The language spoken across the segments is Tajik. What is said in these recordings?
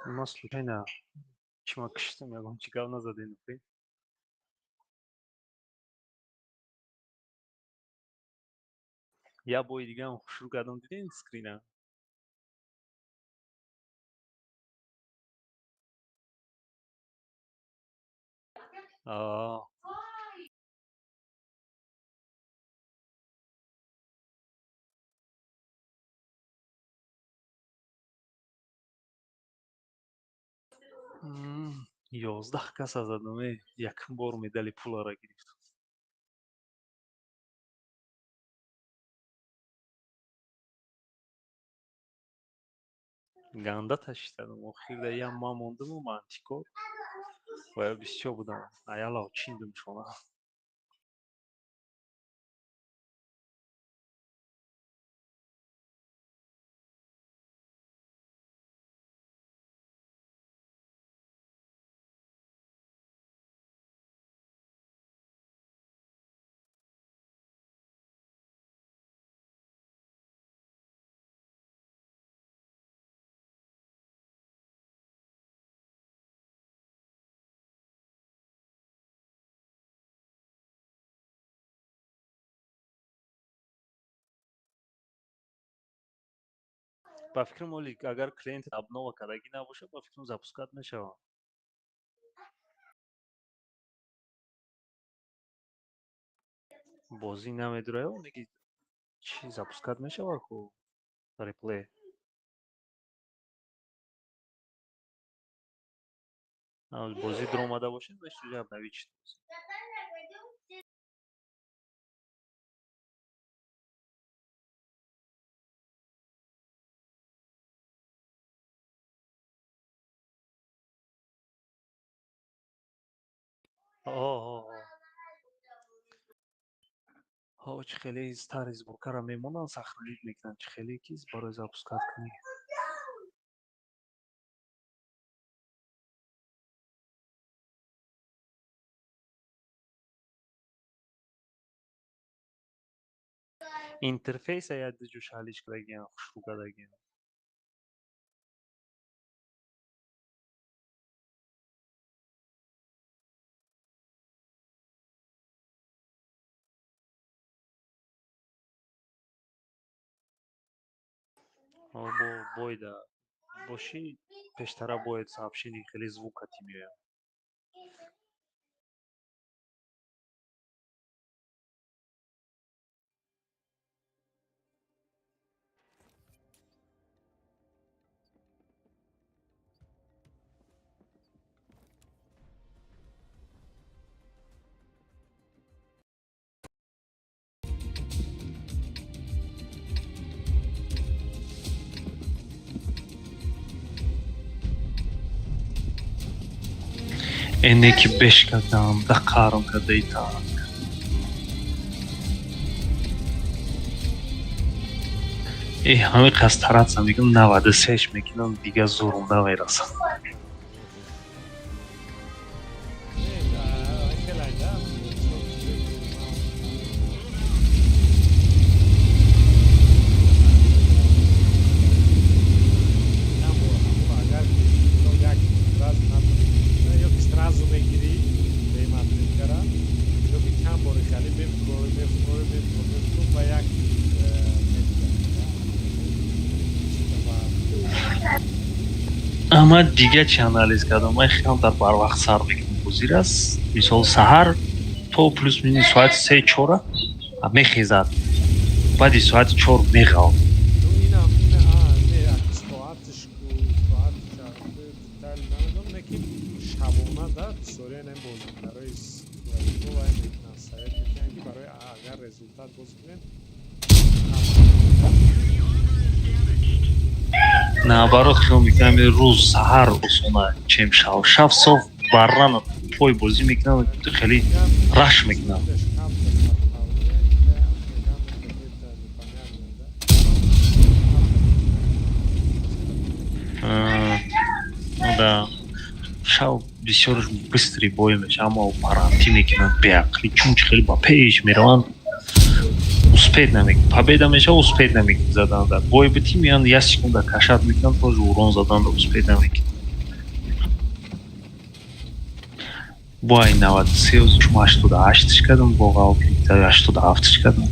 Ма случайно чима киштам, ягон чи гап назадем. Як бои дигаам хушрӯ кардам, дидем скрина. Аа. 11 каса задам, э, якум бор медали пулара гирифтам. Ганда ташидадам. Охирда ям ман мондаму мантикор ва ё бисёр будам. Аялав чиндум шона. Ба фикрам, оли агар клиент обнова кардагӣ набошад, ба фикрам, запускать мешавад. Бозӣ намедураю, неки чи запускать мешавад ку реплей. Бозӣ дуромада бошад, значит, уже обновить шуд. Ҳо, чӣ хеле старый сборкаро мемонанд, сохранить мекунанд, чӣ хеле ки барои запускать кунӣ. Интерфейса як ҷош ҳалиш кардагиам, хушрӯ кардагиам. Бо бойда бошӣ, пештара бояд сообщение хеле звукати меояд. Эне ки беш кардам, да қарм кардаи танк. Э, ҳамин қас таратса мегӯм, 93-ш мекунам, дига зурум намерасад. Сразу мегирӣ бематрикара ё ки чанд бори хали мефурорӣ, мефурорӣ, мефурорӣ, мефурорӣ ба як метига. Ама дига чи анализ кардам? Ман камтар барвақт сар мекунам бозир аст. Мисол, саҳар то плюс минус соати се чора мехезад, баъди соати 4 меғавад. Ну, инам ина не, соатиш ку соатиш деталь намедонам, лекин шабона да бисёре ин бозигарои вай мекунанд, совет мекунанд, ки барои агар результат боз кунем. Наоборот, хиёл мекунам, рӯз саҳар осона, чем шав. Шав соф баррана пой бозӣ мекунам, хеле раш мекунам. Камтар. Ну да, шав бисёр быстрый бой меша, аммо паранти мекунанд беақлӣ, чунч хеле ба пеш мераванд, успеть намекунад, победа меша, успеть намекунад задан. Дар бой бити меянд, як секунда кашат мекунанд, тоже урон задан да успеть намекунад. Бо ай 93 шумо 88-ш кардам, бо ғалти 87-ш кардам.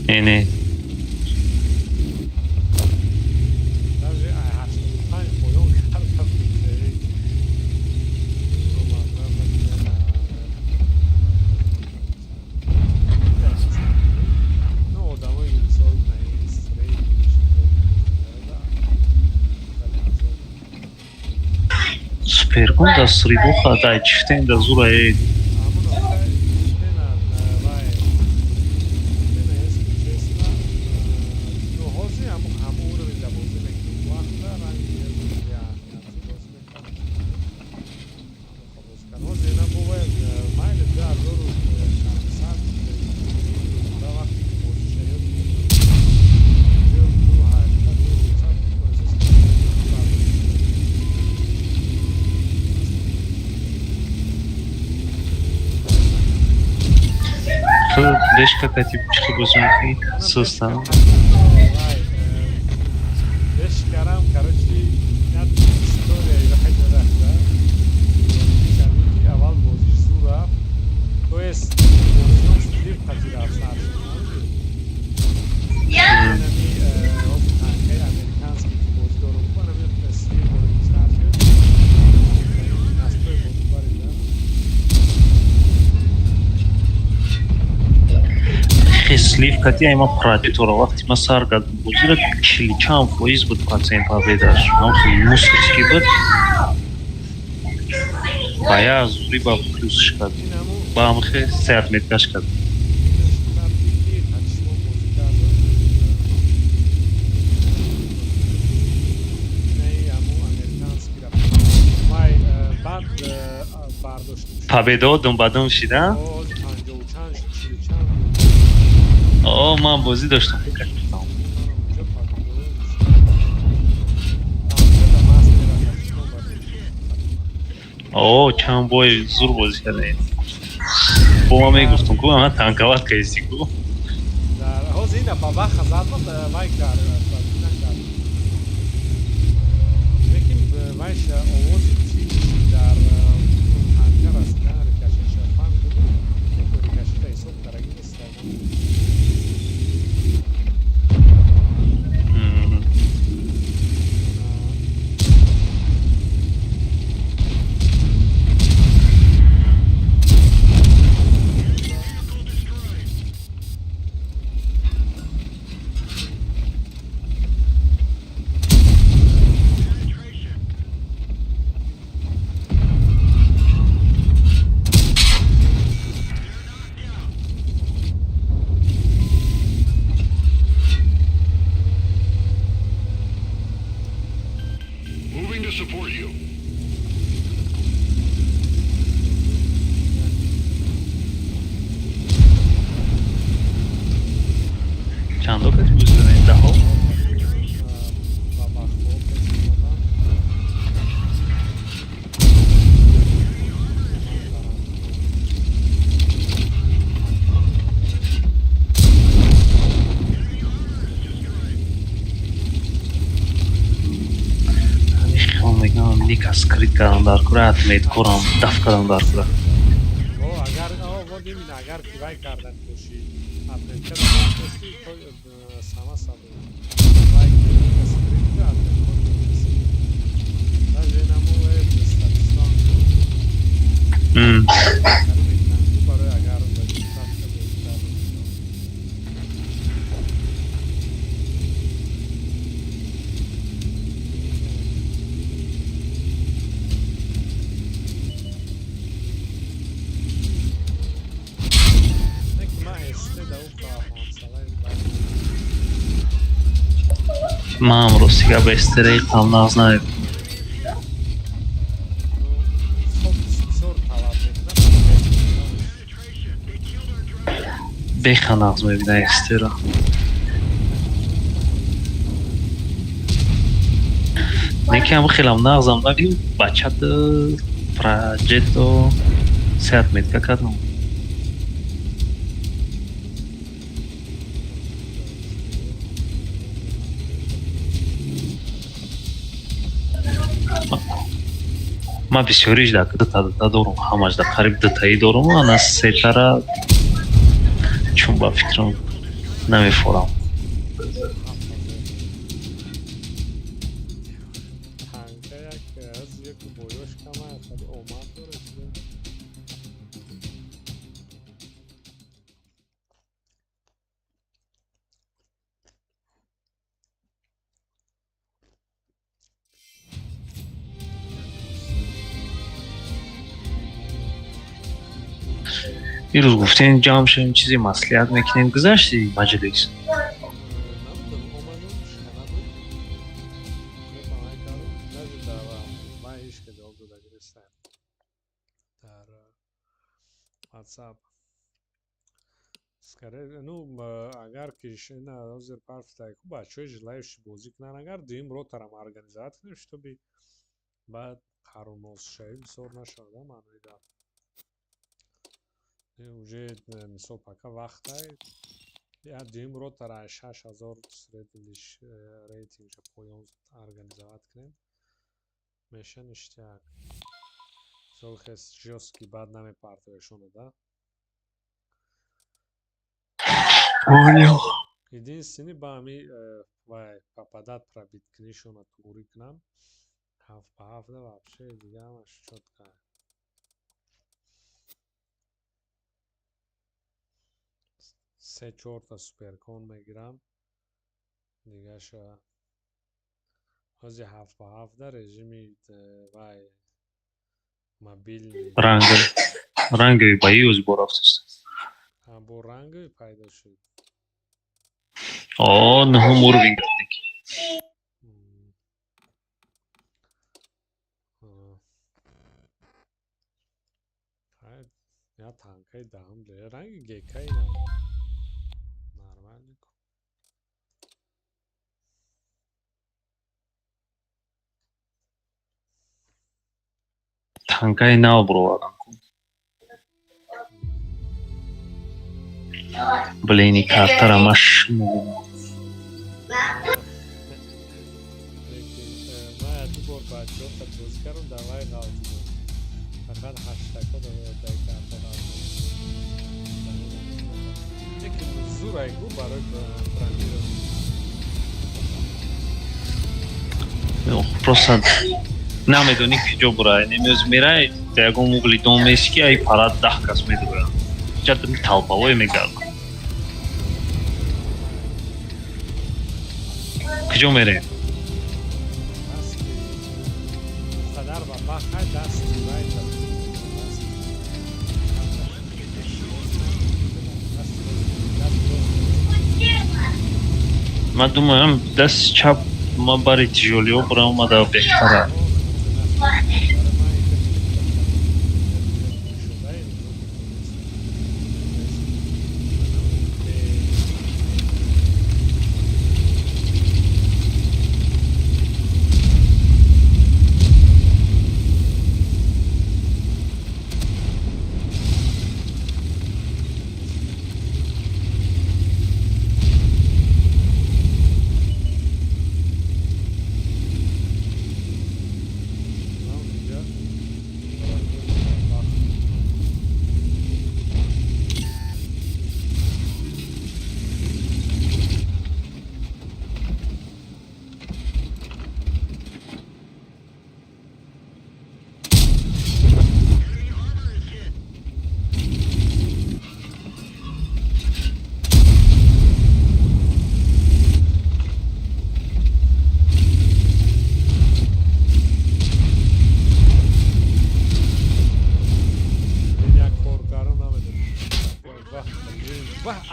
Не, не. Даже 85 поён карда буд. Ну, одамои мисол на ин стрейт Супергон да срибоха дай чифтен да зура е. Ҳамун охир чифтена вай чифтена, если честно, ну ҳозир ҳамун уровень да бозӣ мекунем, вақта ранги беаҳамиятӣ бозӣ мекардем. Ҳозир ина бовай майли 2500 да вақте ки бозиша ёд мегирам, ду ҳаштад ду дусад эҳсос мекунам. Ту бешка кати чӣ бозӣ мекунӣ? Суста. Бешкарам, короче, як история вай дорад, да. Аввал бозиш зур рафт, то есть бозиён слив қати рафт сар шуд. Ами ҳозир танкаи американский ки бозӣ дорум, ами слив бозӣ сар шуд, настрой бозӣ барид, да. Хе слив кати ай ма протектора вақти ма сар кардам бозиро, чили чанд фоиз буд процент победаш. Ам хеле мусорский буд. Ба я зури ба плюсш кард. Ин ҳамун Ба ам хе се отметкаш кард. вақте ки тачмо бозӣ кардам, наи ҳамун американский рафт вай, баъд бардошта шуд. Победао думбадум шида? Ҳозир панҷоҳу чанд шуд, чилу чанд. О, ман бозӣ доштам. Фикр кардам. Унҷо победао ҳамҷо да мастера тачмо бардошта. О, чанд бой зур бозӣ кардем. Бо ман мегуфтум ку ана танковать кардисти ку. Дар ҳозир ина бабаха зад, вай кард, накард, лекин вайша овози тиш дар танка расидан рикошетша фаҳмидем, рикошета ҳисоб кардаги нест. Moving to support you. Чандо кати бозӣ додем, даҳо? Бабахҳо пеш омадан. Ҳамин хел мегӯям, ника скрит кардам дар кура, отметкорам даф кардам дар кура. О, агар о, вот именно, агар ки вай кардан бошӣ, отметка дошти, то сама собой. Вай ника скрит отметка мерасид. Даже наму статистон кари мекунанд ку барои агар ба двадцатка бозӣ карда бошад. Не ки ман СТ да ӯ ҳамсалаи. Ман рости гап эстераи қавнағз намебинам. Фокус бисёр талаб мекунад. Беха нағз мебинам эстера. Не ки ҳам хелам нағзам набинам, бачата. Проджетто се отметка кардам. Ман бисёриш да дута дута дорум, ҳамаш да қариб дутаи дорум, ана сетара чун ба фикрам намефорам. Танка як аз як боёш кама хеле омад дорад. Дирӯз гуфтем ҷамъ шавем, чизе маслиҳат мекунем, гузашти маҷлис. Намедонам, омаду шикана буд. Мефаҳмай кардам. Даже дар ман ҳеч ка ҷавоб дода гирифтам. Дар WhatsApp. Скорее, ну, агар ки ина ҳозир парфтай ку бачаҳои желающий бозӣ кунанд, агар дуюм ротарам организовать кунем, чтобы баъд қаруносшавӣ бисёр нашавад, маънои гап. Уже мисол пока вақтай я дуюм ротара 6000 средний рейтингша поён организовать кунем, меша ништяк. Мисол хес жёсткий баъд намепартояшона, да? Понял. Единственный ба ҳами вай попадать пробить кунишона туғрӣ кунам ҳафт ба ҳафта, вообще дига ҳамаш чётко. Се чорта суперкон мегирам, дигаша ҳози ҳафт ба ҳафта режими вай мобильный. Ранг рангови ба юз борафтаст. Бо рангови пайдо шуд. О, нуҳум уровень. Я танкаи даҳум ранги гекаи на нормально. Танкаи нав бировардам. Блин, и картара маш. Ман ду бор бачаҳо бозӣ кардам, давай ғалтидам. Фақат ҳаштако дай карта ғалтидам. Лекин зурай ку барои бронирование. Просто намедонӣ куҷо бурай. Немёз мерай, дар ягон угли дом меси ки ай парад 10 кас медуранд. Ҷа толпавое мегарданд. Куҷо мерем? Қадар ба бахай дасти вай Ман думаям дасти чап ма бари тяжёлиҳо бурам омада беҳтара.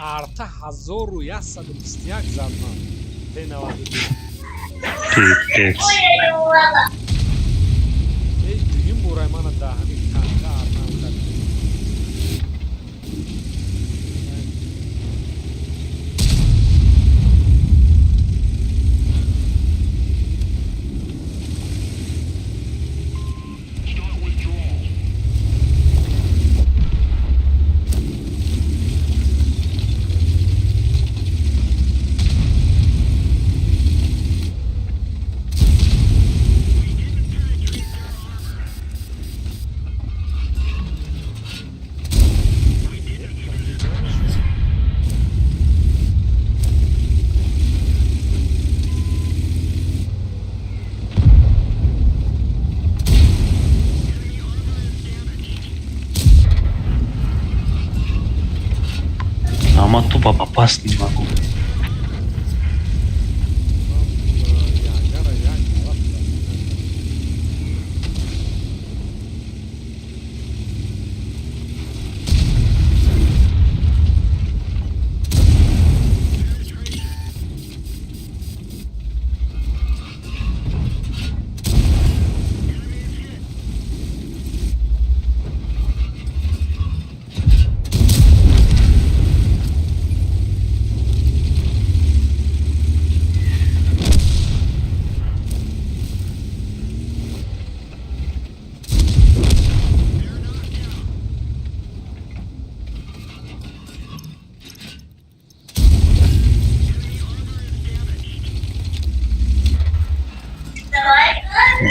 Арта 1121 зад ман Т92. Пипец. Эй, дуюм бурай мана да ҳамин танка артам кард. Start withdrawal. Тупо попасть не могу. Ман ягара як галаф накардам.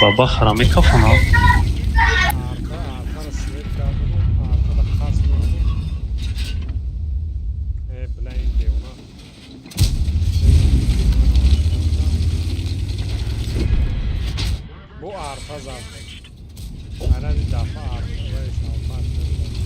Баба хара мекафона. Арта, артара свет кардаму, артада қасд доруму. Э, бля, ин девона. Бу арта зад. Аради дафъа арта вайш алфаш намедад.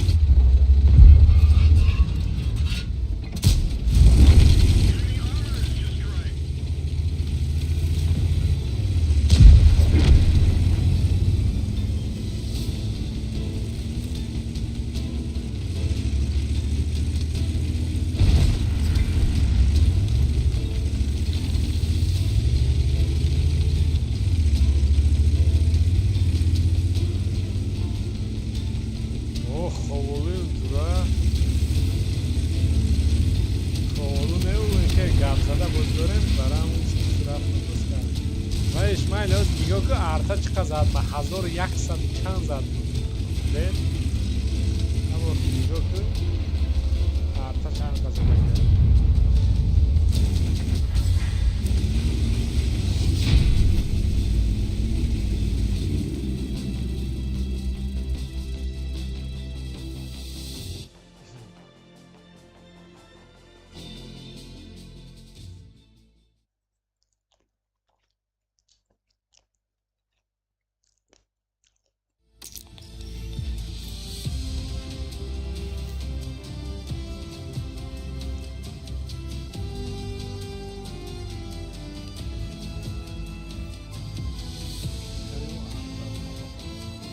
О, ховолин тура. Ховолу не ки гап зада боз дорем, барам рафтам боз кард. Ва Исмаил, оз нигоҳ ку, арта чӣ қадр зад, ба 1100 чанд зад. Дед? Або нигоҳ ку, арта чанд қадр зада кард.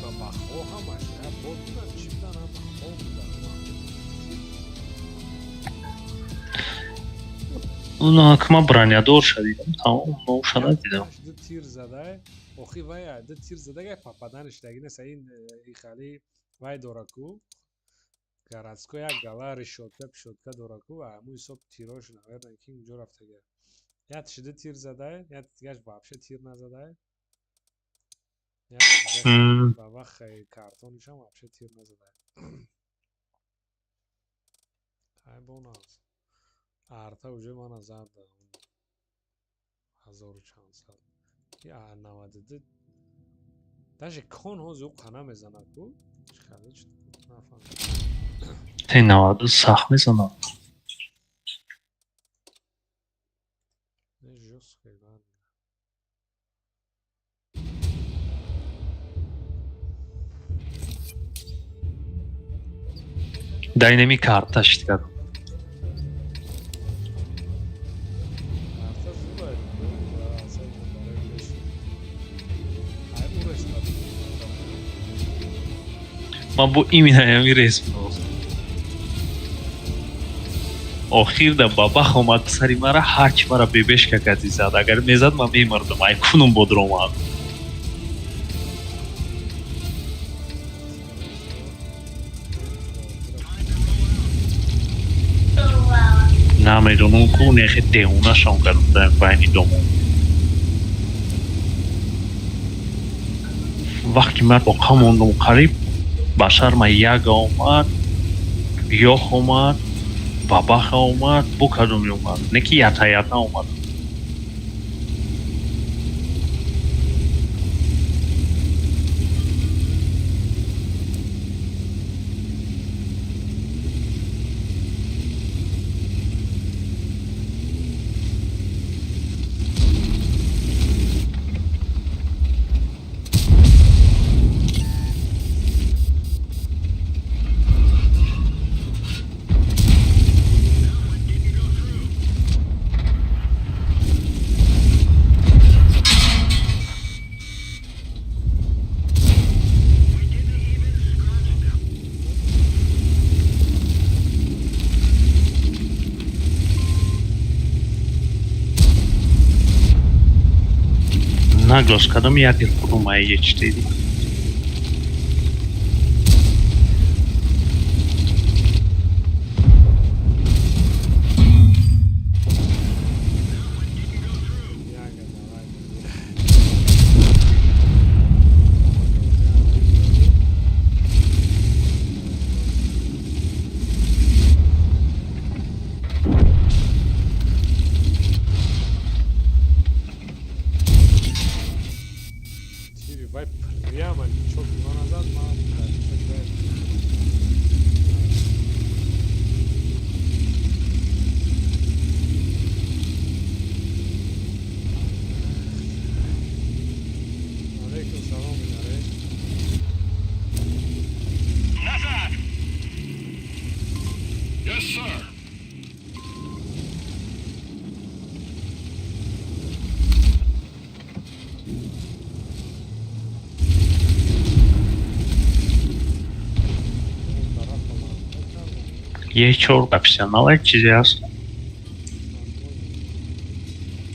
Бабахо ҳамаш бот будан, чӣ будан, ҳама хоб будан. Ма бронядор шадидам, тамом, ноуша надидам. Ду тир задай, охи вай ду тир задагай, попаданиш даги нест. Ин хали вай дораку, городской як гала решётка пишётка дораку, ва ҳамун ҳисоб тирош, наверное, ки инҷо рафтага. Якш ду тир задай, як дигаш вообще тир назадай. Ба вақт картонишам вообще тир назадай. Ай боназ. Арта уже мана зад ҳазору чандсад. 92 даже кон ҳози ӯ қана мезанад ку? Хали нафаҳмидам. Т-92 сахт мезанад. Не, жёсткий ладно. Дайнами карта шит кардам. Арта зур ку, асаб барои пеш. Ай урес. Ман бо именно ҳамин ресм. Охир да бабах омад сари мара, ҳарчи мара бебешка кади зад. Агар мезад, ман мемардам. Ай кунум бодро омад. Намедонам ку нехе девонашон кардам дар байни домон. Вақти ман боқа мондум, қариб ба шарма яга омад, ёх омад, бабаха омад, бо кадоме омад. Не ки ята ята омад. Наглош кадом як худум Е4. Яга, давай. Тири вай прямо чок его назад, мало чок вай. Алейкум салом, Минаре. Назад! Yes, sir. Он тарафа ман кардам. Е4 профессионал чизе ҳаст.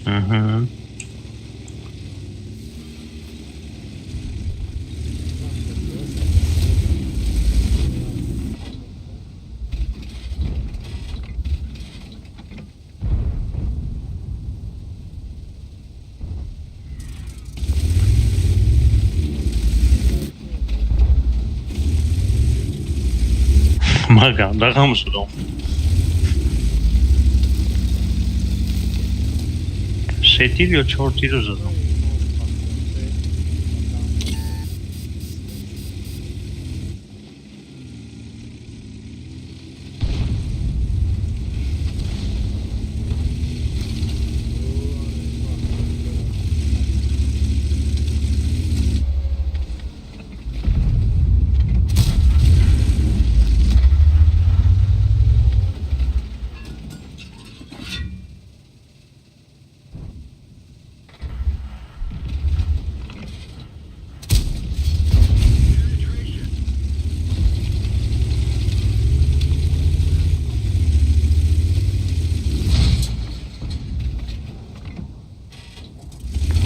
Мгм. Ман ганда ғам шудам. Се тир ё чор тиру задам.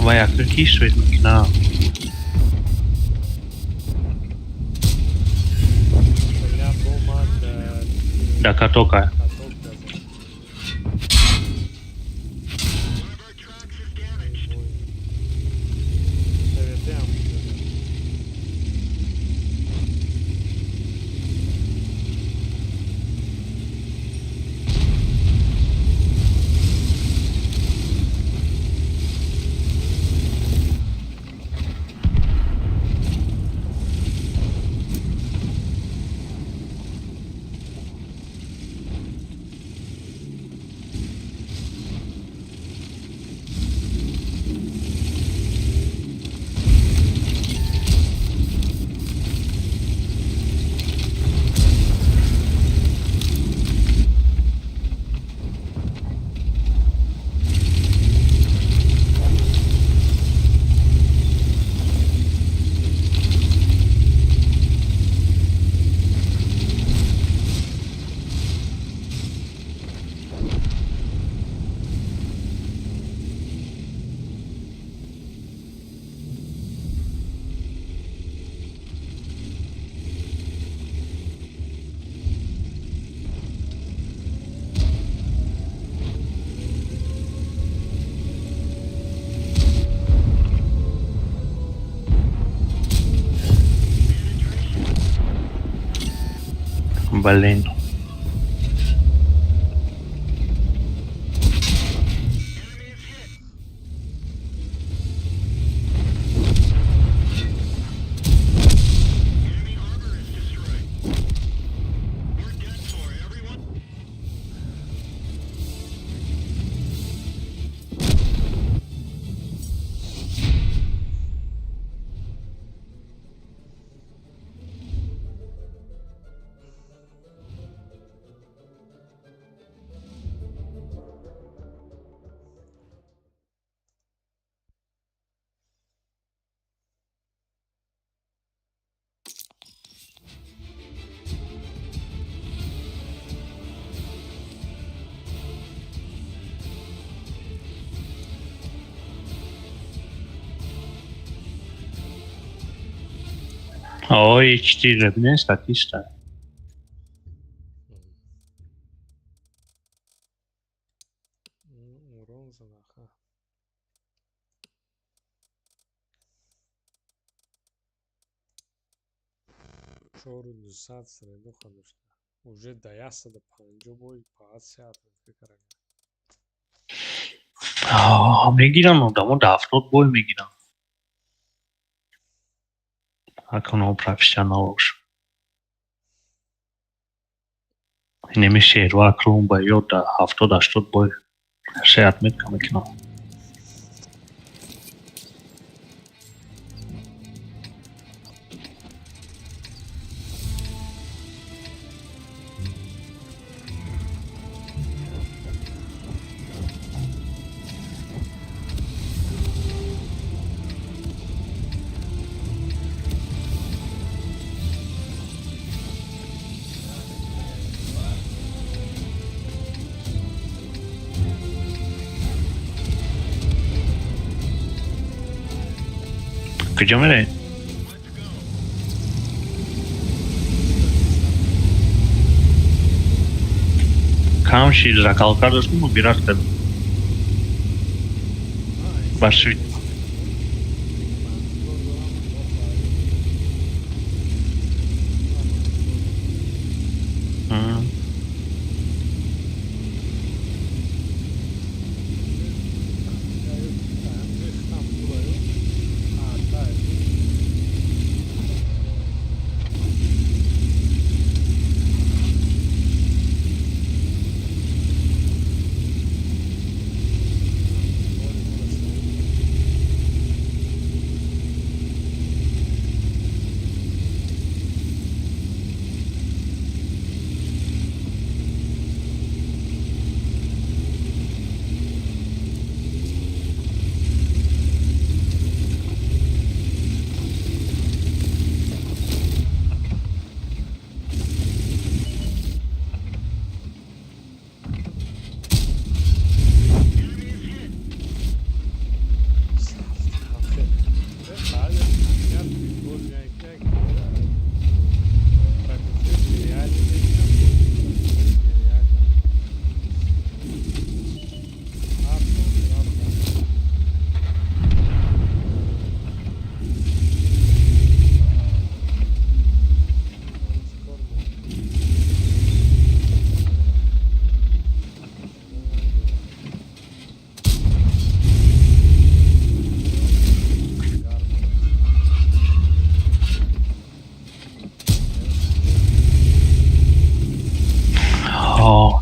Вай акр ки шуд мекунам? Бля, бомад. Да катока. Каток дазад. Эй, бой. ТВТ ҳам буд. Блин. Enemy armor is destroyed. We're done for, everyone. Ой, четыре бинен статиста. Урон задаха. Чору дусад средоха дошта. Уже да 150 бой паат се отметка карага. Мегирам, одамо да 70 бой мегирам. Акуно профессионал бош. Инеми шерва акрум ба ё да 70-80 бой се отметка мекунам. Куҷо меравед? Кам шид закалка доштум, мубират кардам. Ба швид.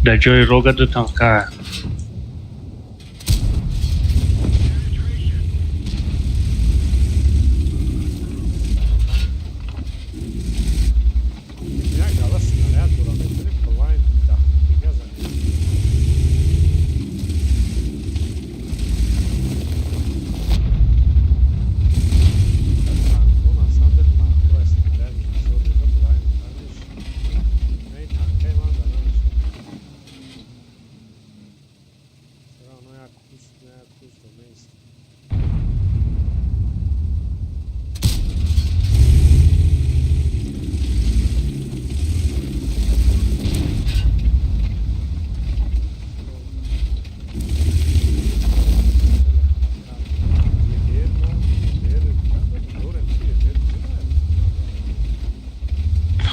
Дар ҷои рога ду танка. Як гала снаряд дора метавонӣ блайнд дига занӣ. Танкон на самом деле маъқул аст, снаряд бисёр реза блайнд заниш. Не, танкаи ман за намешавад. Всё равно як куст, на як куст меистад.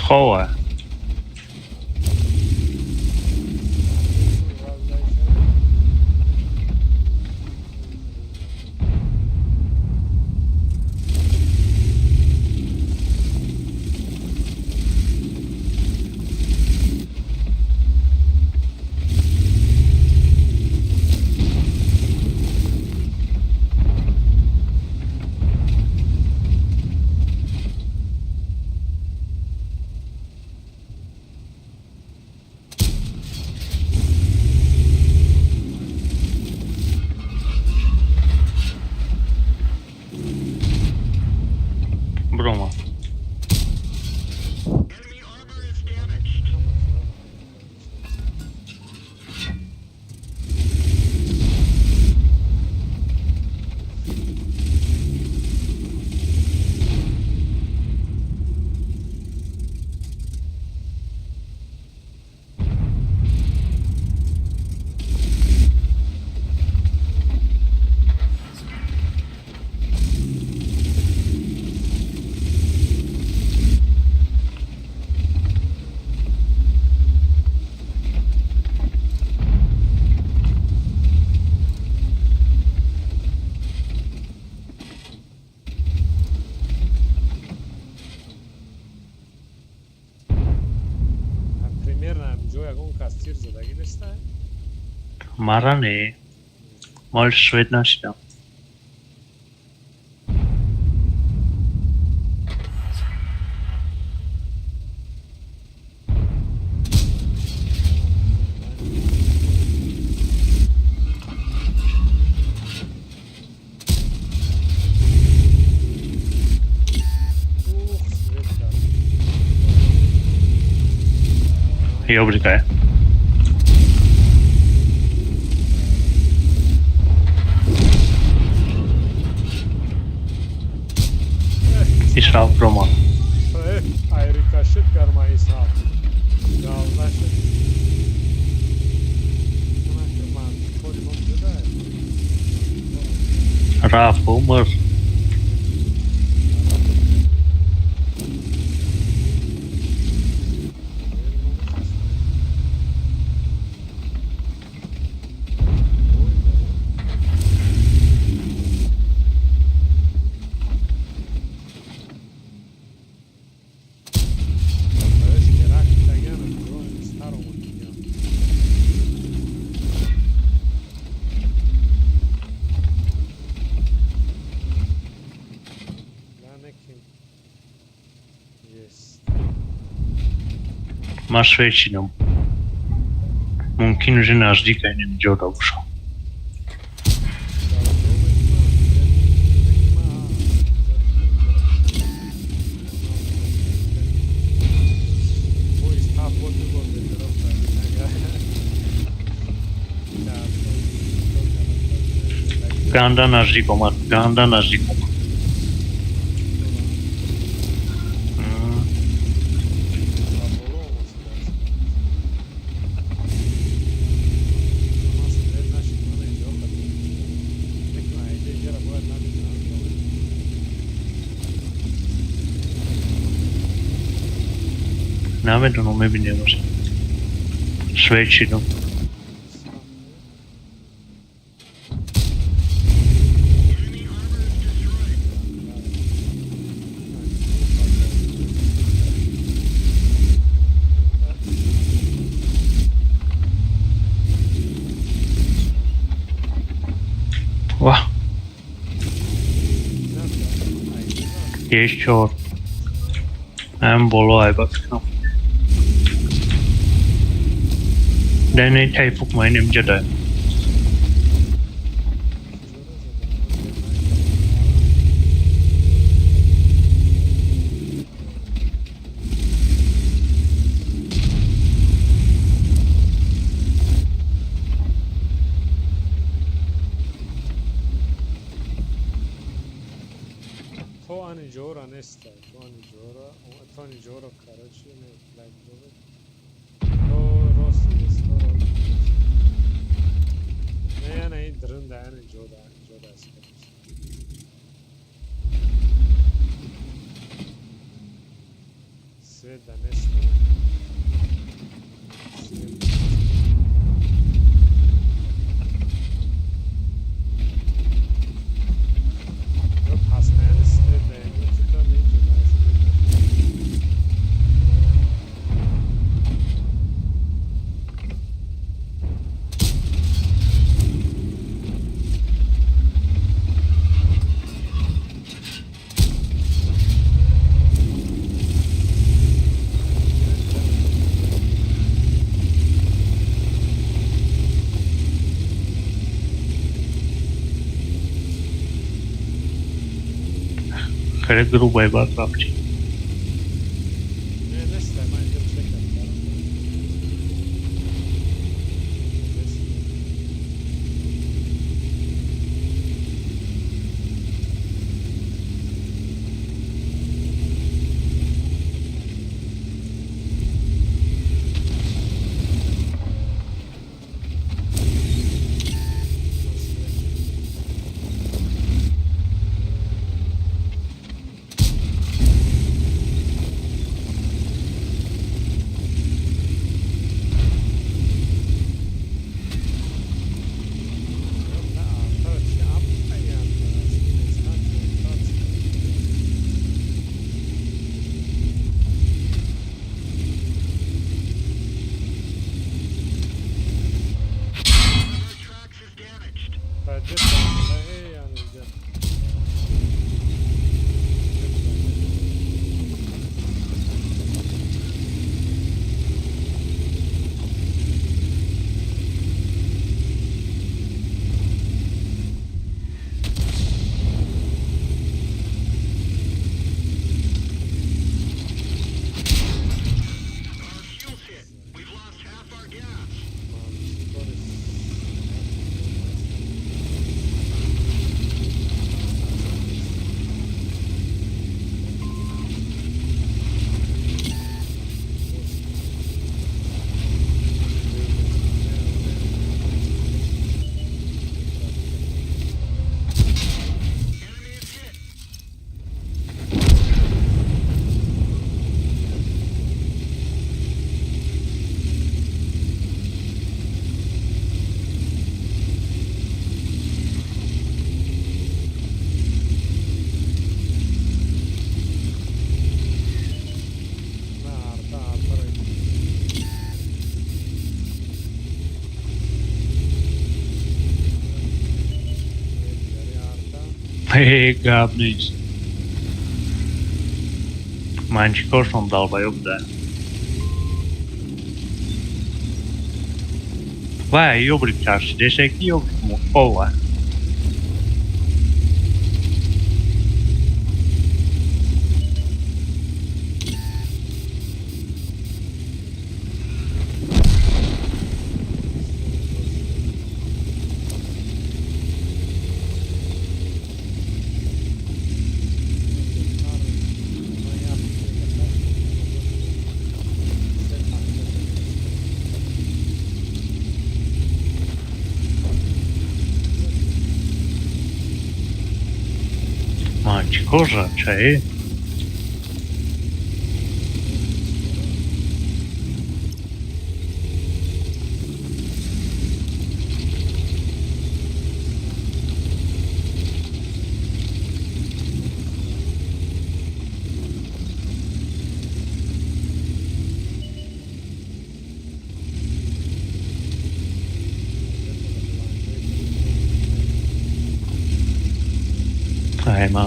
Хова. Мара не, ман свет нашидам. Ух, свет кард. Ёбрикай. Ишраф роман. Айрикашит карма исраф. Гал нашид. Ман кори мо куҷода? Рафт, умр. Ман свет шидам. Мумкин уже наздик айнем ҷода бошам. Ганда наздик омад, ганда наздик омад. М, Намедонам, мебинем. Свет шидам. Enemy armor is destroyed. Ваҳ, есть чор. Ам боло айба фикрам. Дай тайфук майнем ҷадай. То ани ҷора неста, то ани ҷора, то ани ҷора, короче, не, блядь, ҷора. То рост нест, то рост. Не, не, дрында, ани ҷода, ани ҷода аст, короче. Свет да неста. Свет. Ё постоянно свет да, ё что-то не ҷода, свет нашуд. Хеле грубо бад рафти. Не, неста, ман инҷо чек кардам. Нест. Баҷа эй, анҷа. Our fuel's hit. We've lost half our gas. Ман чикори. Enemy is hit. На арта, артара. Дигари арта. Гап нест. Ман чӣ коршон, долбоёб буда? Вай, ёбрик чаршидешаки, ёбрик мукова. Ман чӣ кор чае? Айма.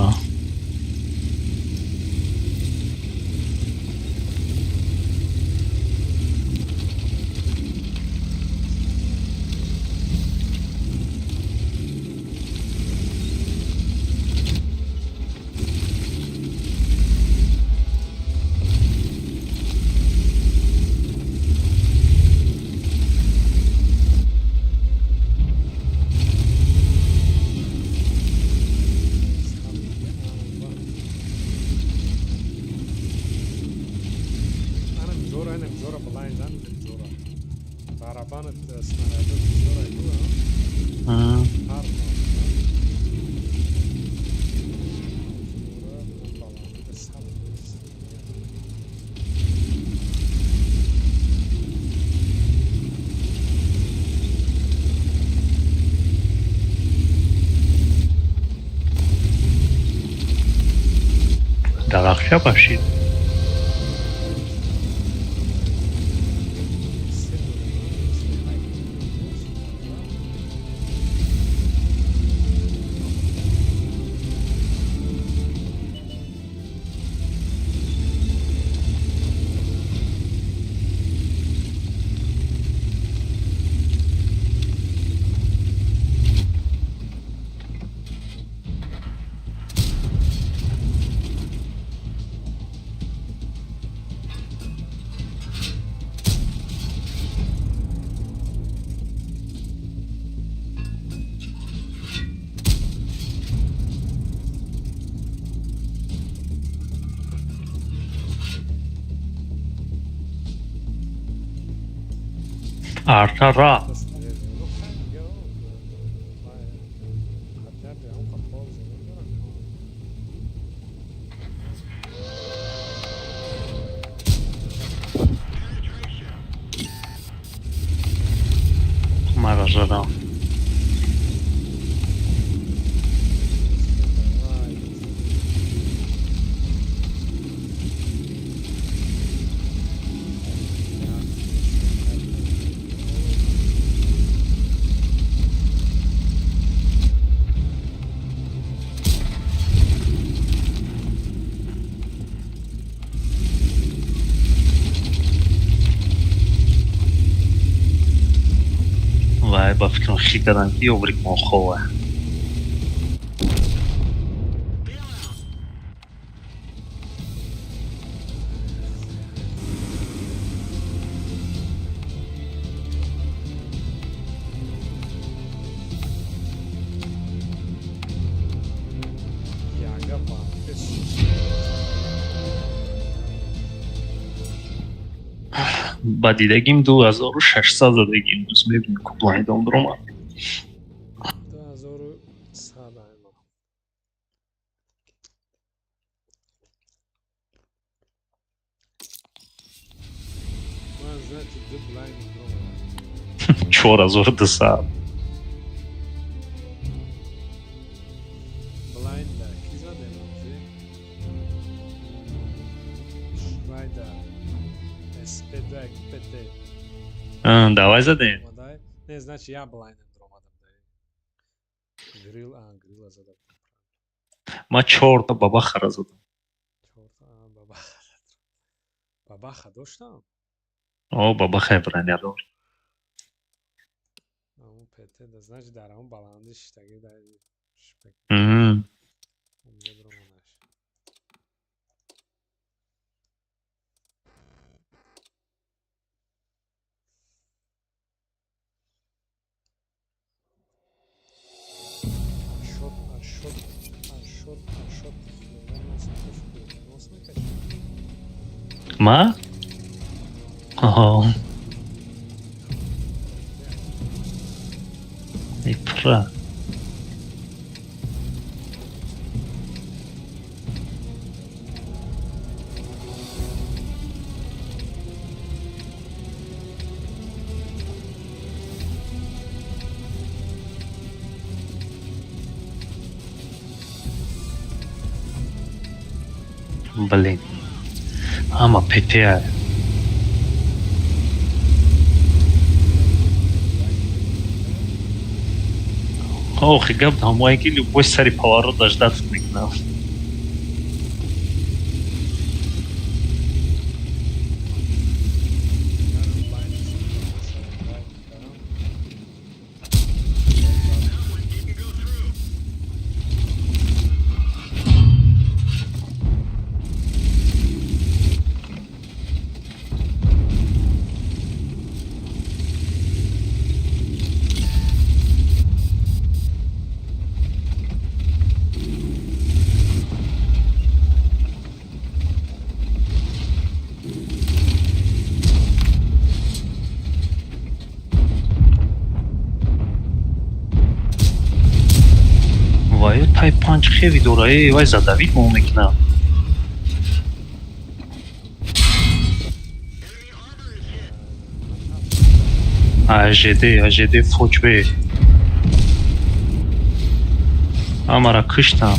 Барабанат снарядот бисёр айгу. Ҳар баландида сад. Дарахча башид. Се дорем, се ҳайт. Арта ра. Ну, хай, дига, хотя бы он пауза надорад. Penetration. Мара задам. Давай. Ба фикрам хи кардам, ки ёбрик мо хова. Bail out. Яга бабка. Ба дидагим 2600 задагим, дӯст, мебинем, ку блайндом дуромад. 2100 айма. Ман, значит, ду блайнд дуромадам. 4200. Блайнда ки задем ози? Вайда СП2 ПТ. Давай задем. Омадай. Не, значит, я блайндем дуромадам. Грил, а, грила задам. Ма чорта бабахара задам. Чорта, а, бабаха. Бабаха доштам? О, бабахай броня дор. Амун ПТ да, значит, дар амун баланди шиштаги дар шпек. Унҷо дуромадаш. Ашот, ашот, ашот, ашот. Нос мекаши? Ма? Оҳо. И пра. Блин. Ҳама ПТ. Охи, гап ҳамое ки любой сари поворот дождаться мекунам. Карам блайнд вай карам. That one didn't go through. Вай, тай панҷ хеви дора, э, вай задавид мо мекунам. Enemy armor is hit. АЖД, АЖД фочбе. Ҳамара киштам.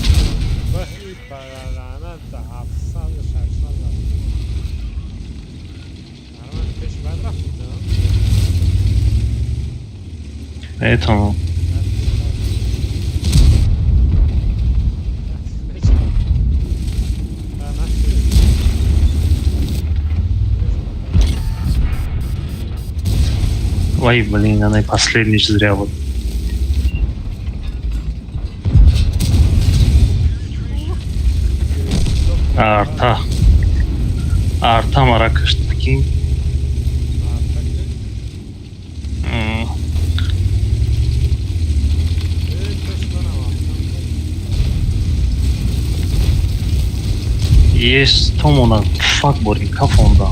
Баҳ, и паралана 700, 600. Нормально, пеш бад рафтид, а? Метавонам. А, наши. Вай, блин, она и последний зря вот. Арта. Арта мара кишт, прикинь. М, Есть томона фак борин кафонда.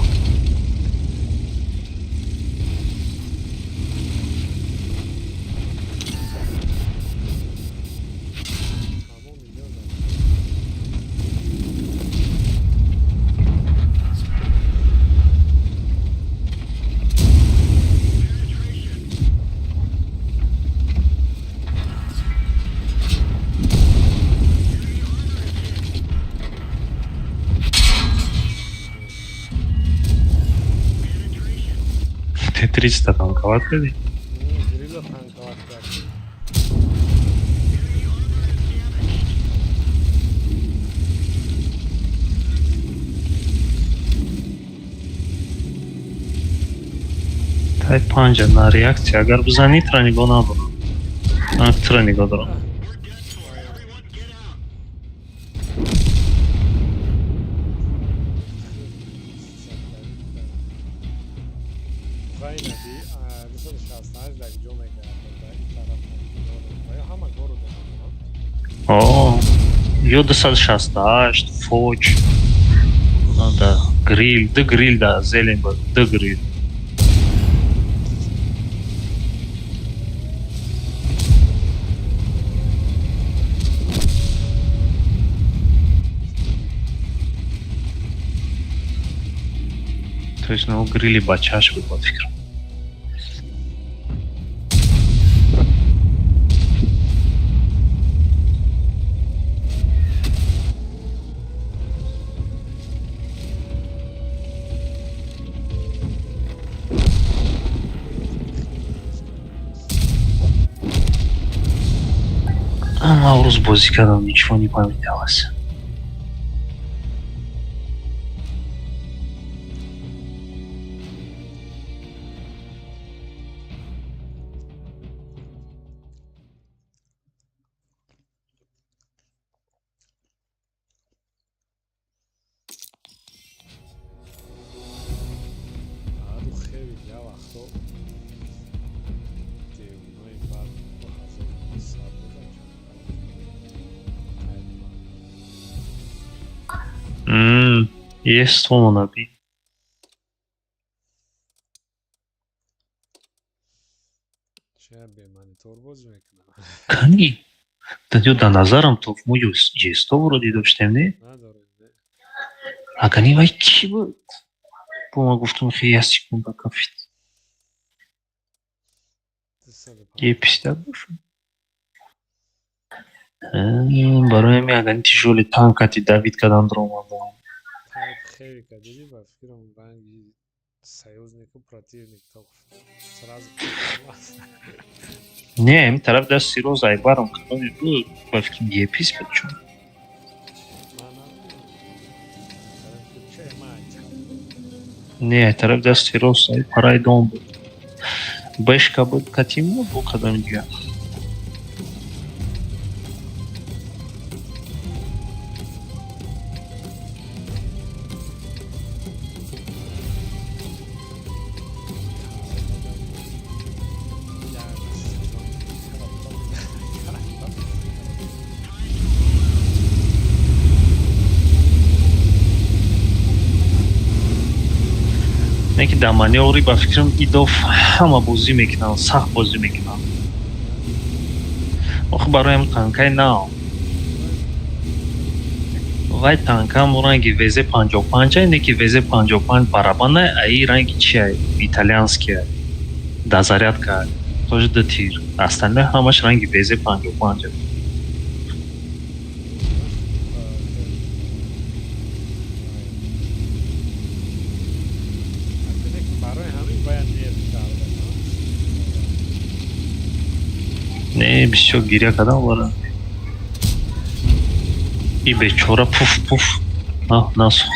Тамом, иҷоза. Penetration. Enemy armor is hit. Penetration. Т-300 танковать кардӣ? Грила танковать кард. Enemy armor is damaged. Тай панҷа на реаксия агар бизанӣ, тра нигоҳ надорам. Ман тра нигоҳ дорам. We're dead for. Everyone get out. Вайнади 268 дар ҷо мегардад, дар ин тараф ва ё ҳама городо мекунам. О, ё 268 фоч да грил, ды грил да зелень буд, ды грил. То есть ну грили бачааш буд, ба фикрам. Ман рӯз бозӣ кардам, ничего не поменялось. Аду хеле я вақто девонаи бад 2200 буда. Есть наби. Чия бемонитор бозӣ мекунам? Кани? Ё дар назарам то мо есто вроде доштем, не? Надорем, не. А кани вай кӣ буд? Бо ма гуфтум, хе, як секунда кафид. Е50 бошад. Барои ҳамин агани тяжёлый танкати давид кадан даромадам. Тайп хевика дидӣ, ба фикрам, ранги союзнику противник то сразу. Не, ин тараф даст сироз айбарам кадоме буд, ба фикрам епис буд чун. Ман намедонам, че ман. Не, тараф дасти рост ай параи дом буд. Бешка буд катимо бо кадоми дигар. Як сезон коробка. Не ки дар манёври, ба фикрам, идоф ҳама бозӣ мекунанд, сахт бозӣ мекунанд. Охи барои ҳам танкаи нав. Вай танкам ранги ВЗ-55, не ки ВЗ-55 барабана, аи ранги чия, итальянския. Да зарядка, тоже ду тир. Остальное ҳамаш ранги ВЗ-55. Барои ҳамин бояд нерв карда. Не, бисёр гиря кардам вара. И бечора пуф пуф насухт.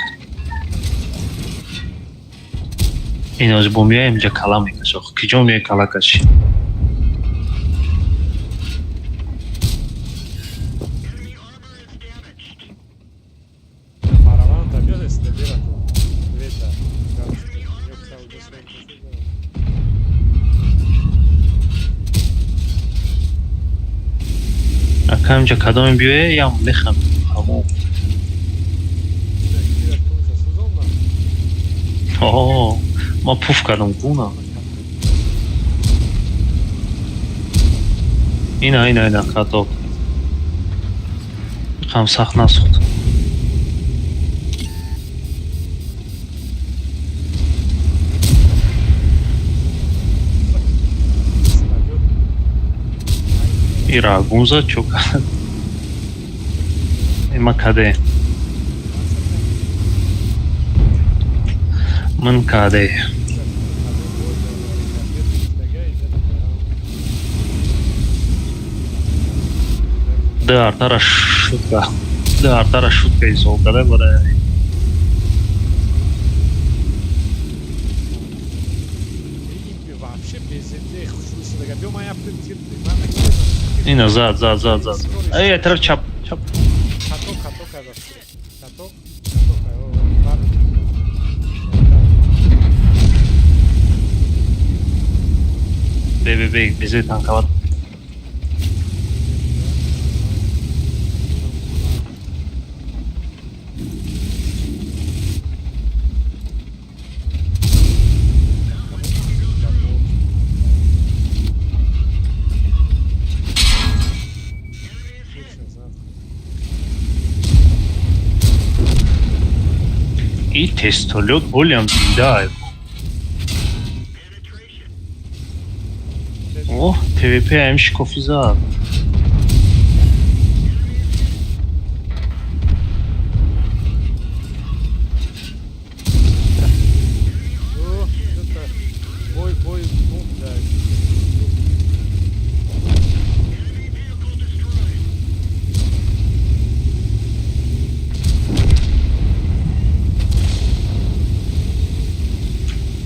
Ин оз бо меоям инҷа кала мекаши. Охи киҷо меои кала кашӣ? Enemy armor is damaged. Барабан да биёд СДБ-ра двета. Enemy armor is damaged. Ака, инҷа кадоме биёе, ям мехам. Тамом. О, ма пуф кардам гуна. Ина, ина, ина, каток. Хам сахт насухт. Ира гум зад, чо кард? Има каде? Ман каде? Ды артара шутка. Ды артара шутка исол каде барои. Ина зад, зад, зад, зад. Ай, тараф чап, чап. Каток, каток ай, каток, каток ай, о, Бе, бе, бе, безе танковат. И тестолёт болям зинда. О, ТВП ам шикофи зад. О, это бой, бой, бомб, да.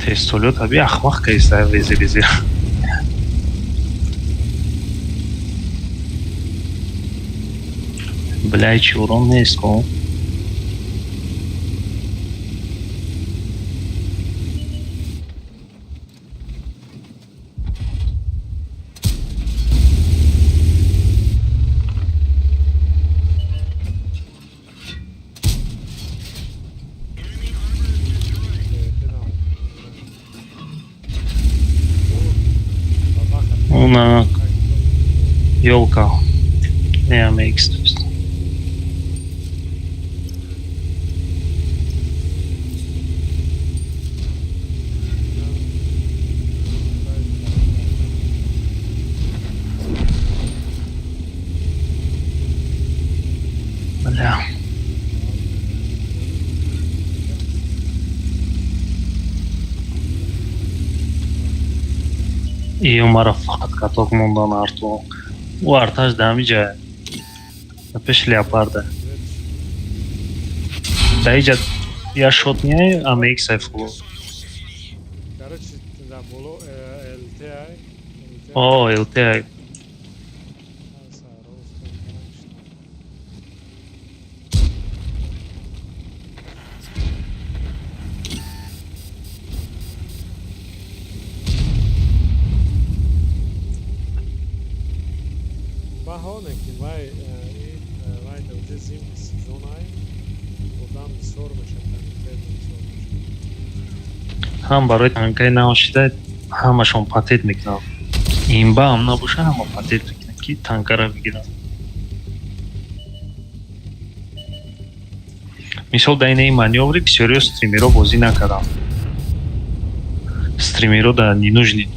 Тестолёт аби ахмақ кайса везе везе. Бля, чи урон нест, ко? Уна ёлка. Не, AMX, то есть. Бля. И маро фақат каток мондан арту. Ӯ арташ да ҳамиҷа пеш леопарда. Да иҷа я шот не AMX айфуло. Короче, да, боло LTI. О, LTI. Баҳоне ки вай вай уже зимний сезон ай, одам бисёр мешавад, конкретно бисёр мешавад. Ҳам барои танкаи нав шида ҳамашон патент мекунанд. Имба ҳам набоша, ҳама патент мекунанд, ки танкара бигиранд. Мисол, дар инаи манёври бисёриё стримеро бозӣ накарданд. Стримеро да ненужни,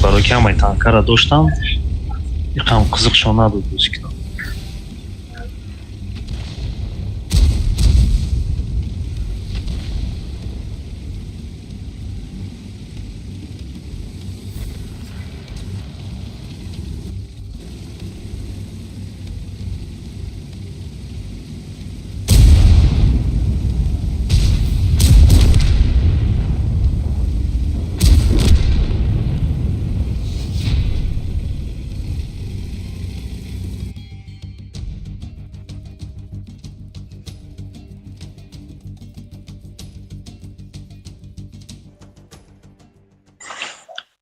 барои ки ҳамаи танкара доштанд, иқам қизиқшон надод бозӣ кунанд.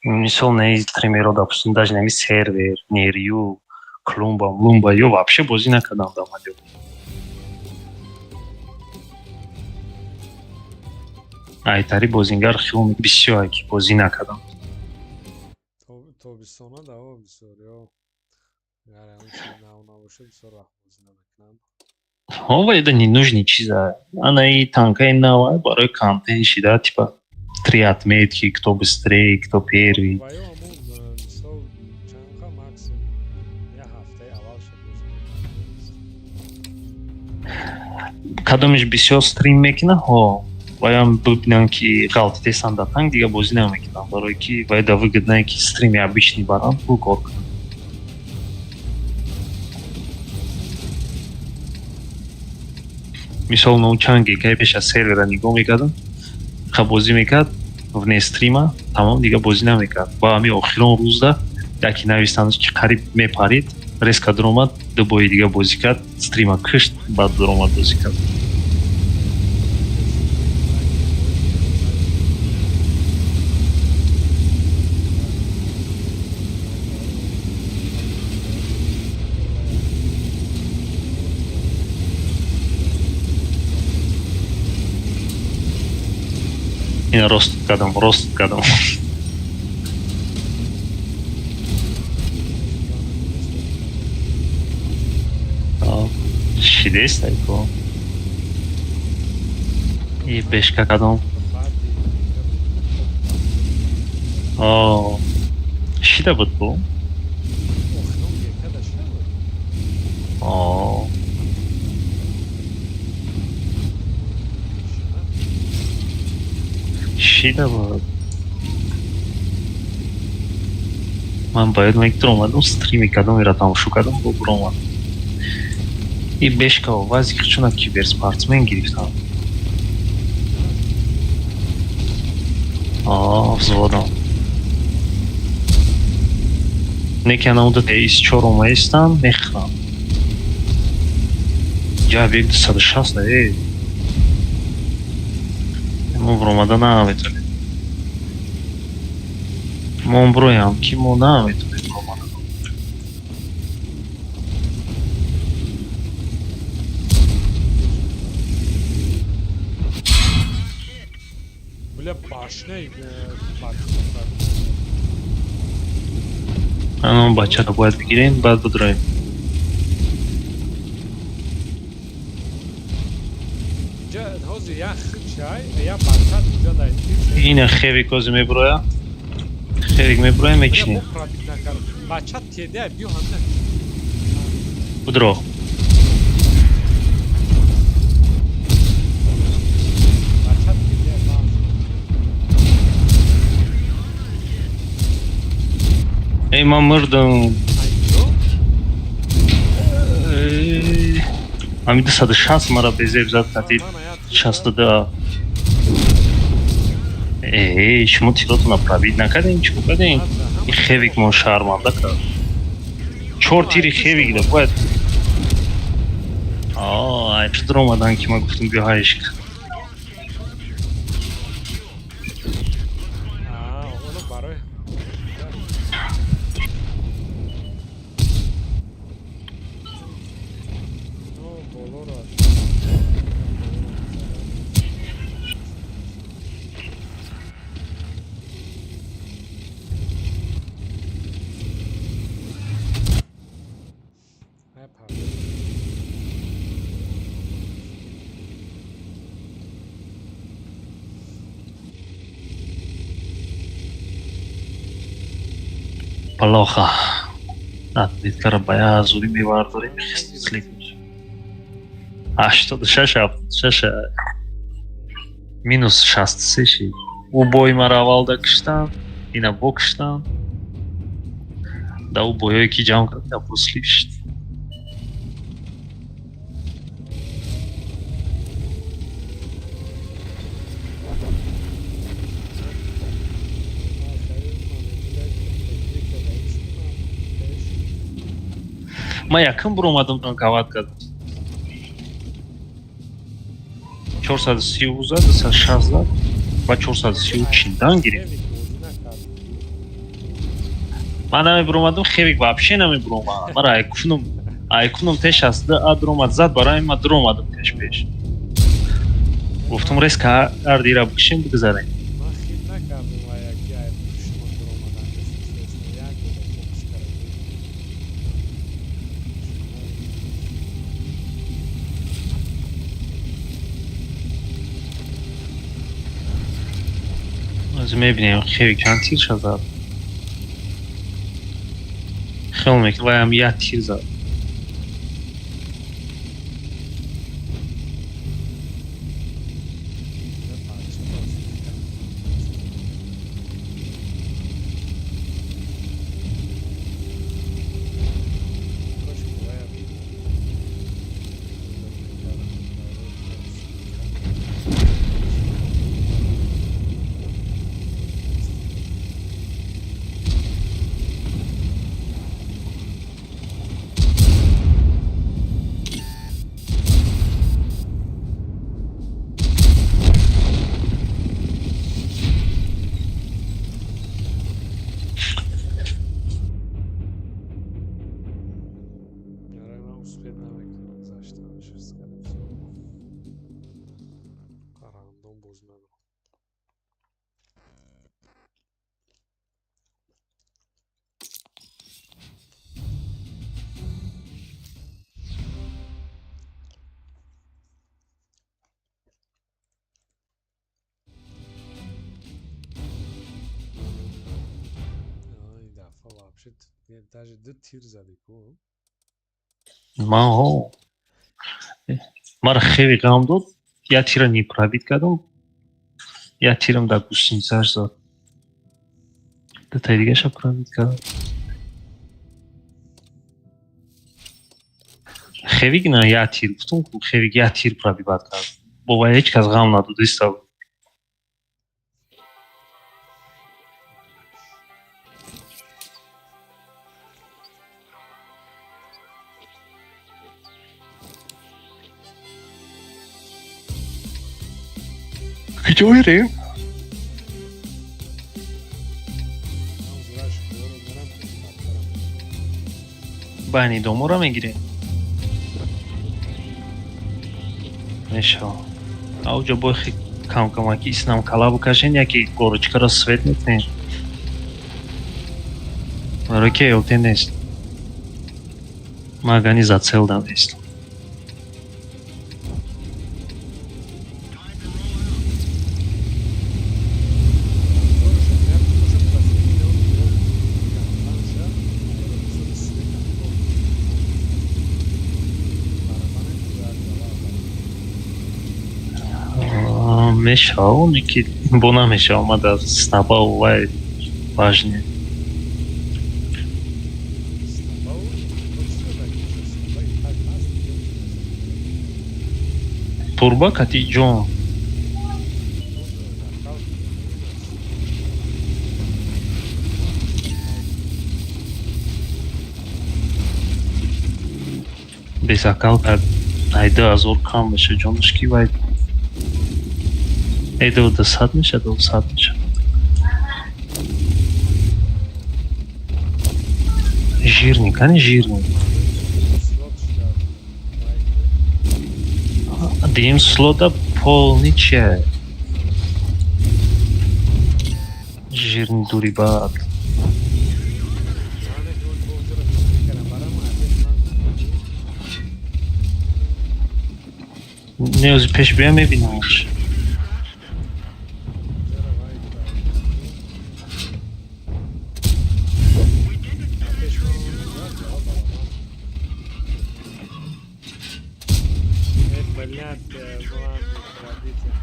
Мисол, не стримеро, допустим, даже нами сервер, нерю, клумба, млумба, ё вообще бозӣ накардам дар манёвр. Айтари бозингар хел бисёр ки бозӣ накардам. Тобистона даво бисёриё агар ягон чиз нав набошад, бисёр вақт бозӣ намекунанд. Ҳо, это ненужный чиза. Ана и танкаи нава барои контент шида, типа три отметки, кто быстрее, кто первый. Ва ё ҳамун мисол чанд максимум як ҳафтаи аввал шуд бозӣ мекунанд. Кадомиш бисёр стрим мекунад, ҳо, ваям бибинанд, ки ғалтитесан дар танк, дига бозӣ намекунанд, барое ки вай да выгодное, ки стрими обычный баранд, пул кор кунанд. Мисол, ну чанд гигай пеш аз сервера нигоҳ мекардам, ха, бозӣ мекард вне стрима, тамом, дига бозӣ намекард. Ба ҳамин охирон рӯзда яке навистанд, ки қариб мепарид. Резко дуромад, ду бои дига бозӣ кард, стрима кушт, баъд дуромад, бозӣ кард. Ина рост кардам, рост кардам. Шидест айко. И бешка кардам. Шида буд бу. Шида буд. Ман бояд мек дуромадам, стрими кадомеро тамошо кардам, бо буромадам. И бешка овази чуна киберспортсмен гирифтам. Взводам. Неки ана уда ИС-4 омаистам, мехӯрам. Я объект 260, эй. Мо буромада наметавонем. Мо буроям, ки мо наметавонем буромада. Бля, башня. Ано бачаро бояд бигирем, баъд бидроем. Ина хевик ози меброя. Хевик меброя, мечинем. Бача теде, биё ҳамина. Будро. Бача теде, Эй, ман мурдам. Ҳамин 260 мара безеб зад кардид. 62. Эй, шумо тиротона пробить накардем, чӣ кардем? Ин хевик мо шарманда кард. Чор тири хевик да бояд. Ай, чӣ дуромадан, ки ман гуфтам биё ҳайшк. Плохо. Атлеткаро ба як зудӣ мебардорем, слип мешавад. 86, 76, минус 63 шид. Ӯ бои маро аввалда киштанд, ина бо киштанд. Да ӯ боёе ки ҷамъ кард, ина бо слип шид. Ман якум буромадам, танковать кардам. 430 зад, 260 зад ва 430 дан гирифт. Ман намебуромадам, хевик вообще намебуромад. Мара айкунум теш аст, а дуромад зад, барои ман дуромадам пеш пеш. Гуфтам резко ардира бикшем, бигзарем. Ман хит накардам ва як ай шумо дуромадан, як фокус кардам. Аз мебинем хевик чанд тирша зад. Хел мекунам, ваям як тир зад. Успеть намекунам гузаштанаш, скорее всего. Рандом боз надорам. Ин дафъа вообще даже ду тир задӣ ку. Ман ҳо. Мара хеле ғам дод. Я тира не пробить кардам. Я тирам дар гусеницаш зад. Дутаи дигаша пробить кардам. Хевик на я тир гуфтам ку, Хевик я тир пробивать кард. Бо вай ҳеҷ кас ғам надод, истав. Куҷо мерем? Ман зураш ёро мерам, бадтарам. Байни домора мегирем. Мешава. Ауҷо бой хе кам-камаки иснам кала букашен, яки горочкаро свет мекунем. Барои ки ЭЛТ нест. Магани за цел дам нест. Зораша меяд бошад, ба фикри он ё ганданша, мисоли света нигоҳ барабане ку як гала. Мешава, оне ки бо намешава, ма дар снабау вай важне. Снабау то чӣ ранги бошад? Снаба и так ҳаст ё чӣ мешавад? Турба кати ҷон. Накал ин аст. Безакал кард ай 2000 кам меша ҷонаш ки вай эй 200 меша, 200 меша. Жирный, кани жирный. Слот шуда вай. Дим слота полный чай. Жирный дури бад. Мане ки он бозиро фикр кардам, барам опять ман гуфтам. Не, пеш бия мебинамш. Ҷара вай пеш ман ҷавоб барабан. Э, блядь, ладно, пробитие.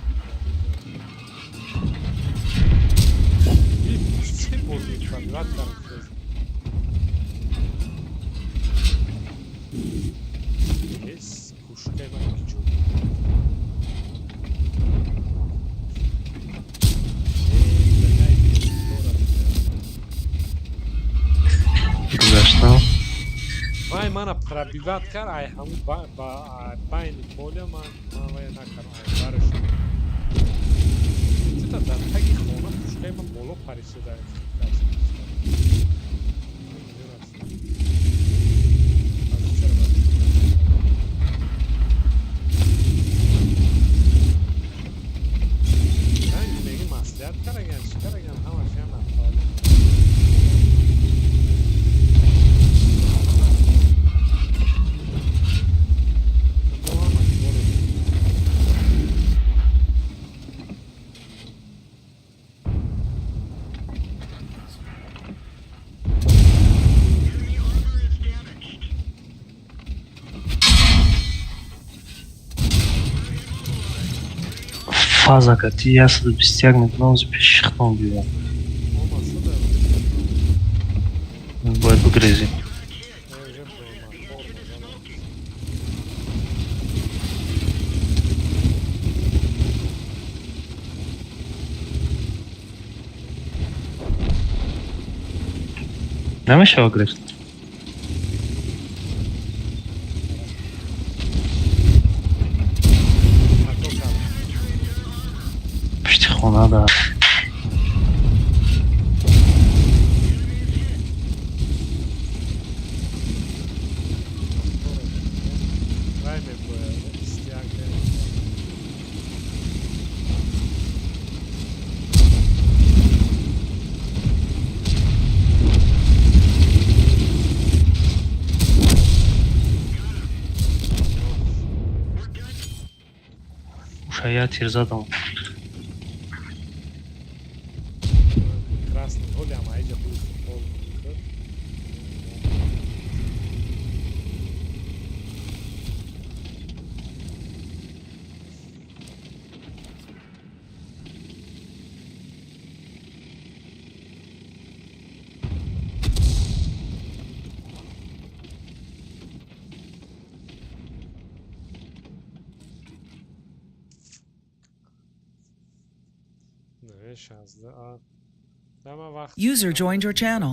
И се бор пробивать кардам фрез. Ес, пушкаи ман киҷо? Э, блядь, дора. Гузаштам. Вай мана пробивать кард, ай ҳамун байни поля ман вай накардам, ай бараш. Чута дар таги хона пушкаи ман боло парисида. Аз чара бад? Ранги меги маслиҳат караган, чӣ караган, ҳамаш я нафал. Бо ҳамаш боре. Enemy armor is damaged. Фаза кати 121 мекунам, ози пеши хитон биём. Омасада. Бояд бигрезем. Уже мотор мезанам. Намешава грехт. Хато кардам. Пишти хона да. Шая тир задам. Красный ҳолиам аиҷа худи футбол мекард. Не, 16 а. Дама вақт. User joined your channel.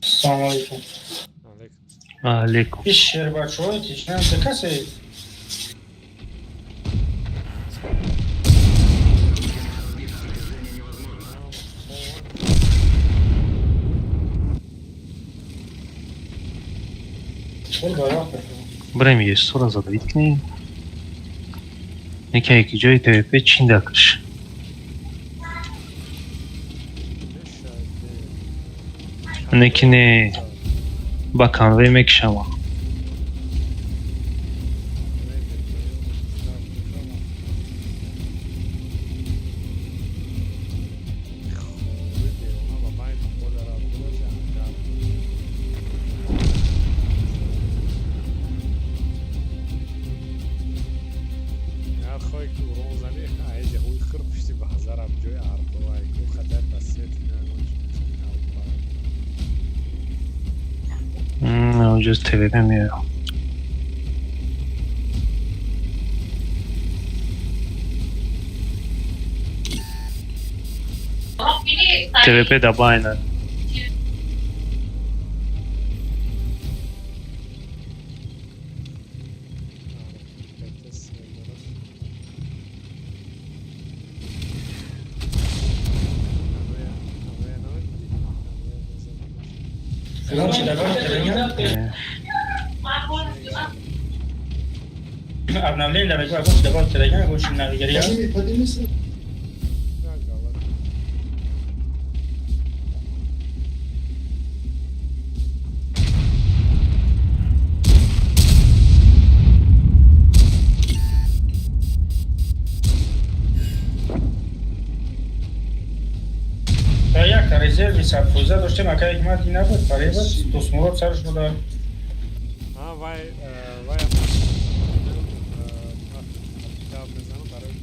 Салом алейкум. Алейкум. Алейкум. Иш шербачҳои тишнам за касе. Чор барақ. Брем ЕСО-ра задавить кунем. Неке яки ҷои ТВП чин дакш. Неки не ба конвей мекшама. Хоҳӣ ки урон зани, аиҷа ҳуи хир пушти баҳзарам ҷои артовай ку хатар тасвет. Оҷоз ТВП меоям. ТВП да байна. Ягон чи дагон телеграм? Обновление да мегӯ, ягон чи дагон телеграм, ягон чи навигария. Та як резерви 100% доштем, ака ҳикмат ин набуд, фареба дусмурод сарш буда. Вай вай гап мезанам барои.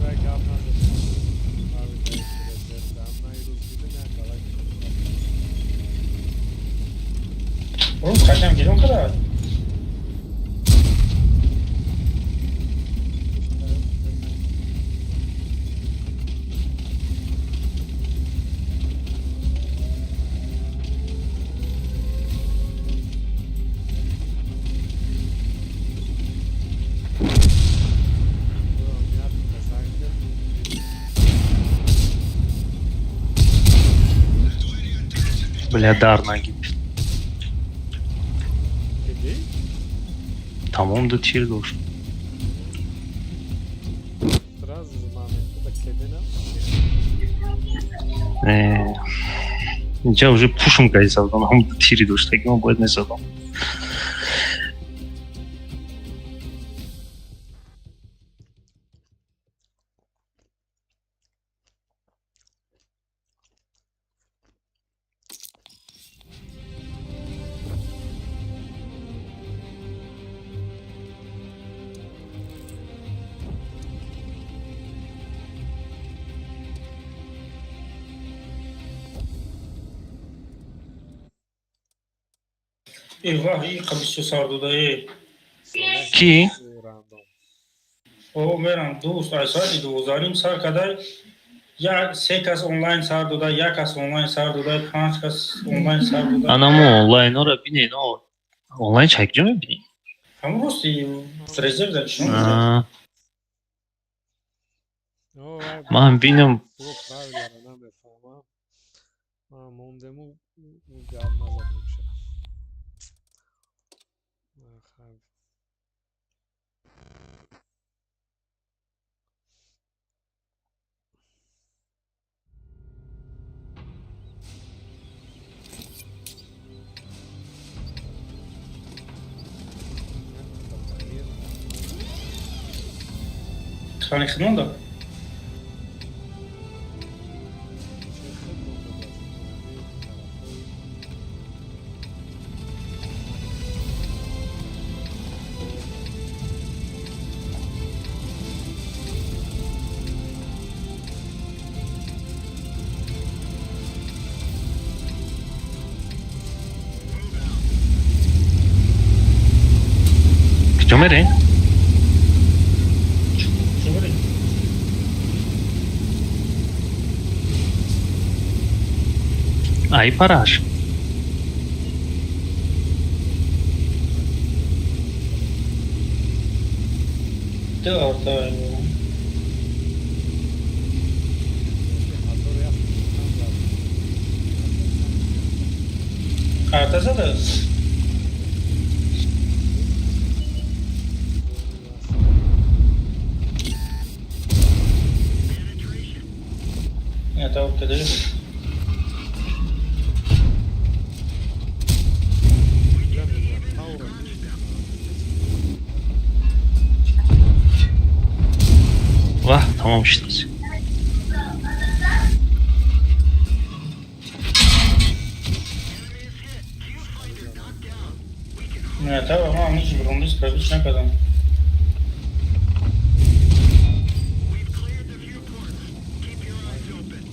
Вай гап назадам. Рӯз дидем як галак. Рӯз қашам гирон када. Бля, дар нагирифт. Тамом ду тир дошт. Сразу момента кедена. Не. Инҷа уже пушм гаи задам, ҳам ду тири доштаги ман бояд мезадам. Э, ваҳ, и қабису сар дода, э. Ки? Рандом. О, мерам, дӯст, ай соати 12:30 сар кадай, як се кас онлайн сар дода, як кас онлайн сар дода, панҷ кас онлайн сар дода. Анамо онлайнора бинен, о. Онлайн ча куҷо мебинӣ? Ҳамон рости резерв дар чино. А, ман бинам. Правила намефаҳмам. Ман мондему гап назадем ша. Хай. Крани худмонда. Чӣ худ монда ба фикру тарафҳои. Куҷо мерем? Чӣ бурӣ? Ай параш. Ду арта. 1001 зад. Арта зада? Penetration. Не, та каде? We didn't even scratch them. Ваҳ, тамом шуд. Enemy is hit. Viewfinder knocked down. We can Не, та ма ҳеҷ бромбис пробить накардам. We've cleared the viewports. Keep your eyes open.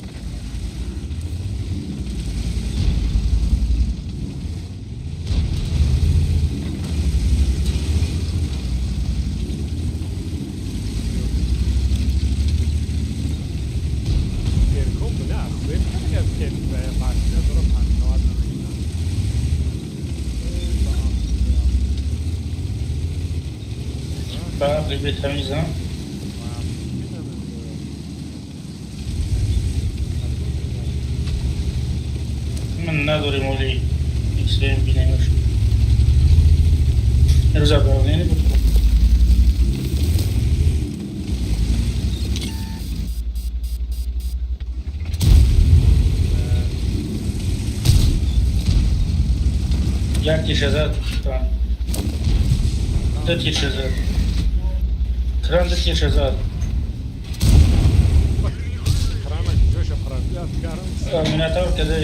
Перком бля, охуеть, как я машина дора танковать намекунад. Эй, ба ахуя. Ба ақли бетамизам. Вообще намедонам. Ман надорем оли XM бинемаш. Рӯз обновление буд. Як тиша зад, кран. Ду тиша зад. Кран ду тиша зад. Крана ҷоша пробить кардам. Минотавр каде?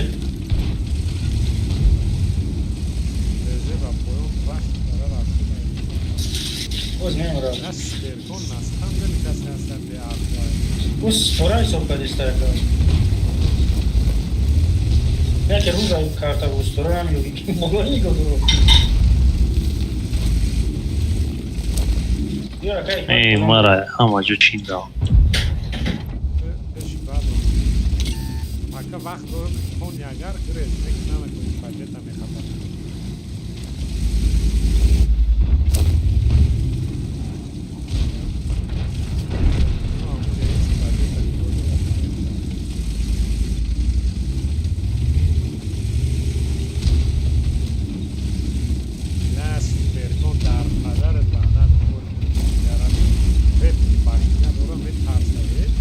Резе ба поён рафт, дара рафта. Боз мемурам. На суперкон, на стандер касе ҳастанд беақлай. Ӯ ситора ҳисоб кардиста яка. Яке рӯз карта бу ситора намеёби. Боло нигоҳ дору. Ё акай. Эй, мара ҳама ҷо чин дав. Пеши баъд пока вақт дорам, тони агар гирез нек намекунӣ, баҷета мехабар. Баҷета нигоҳ дорад. На суперкон дар падарат лаънат хӯр. Гарами веб башня дора, метарсавед.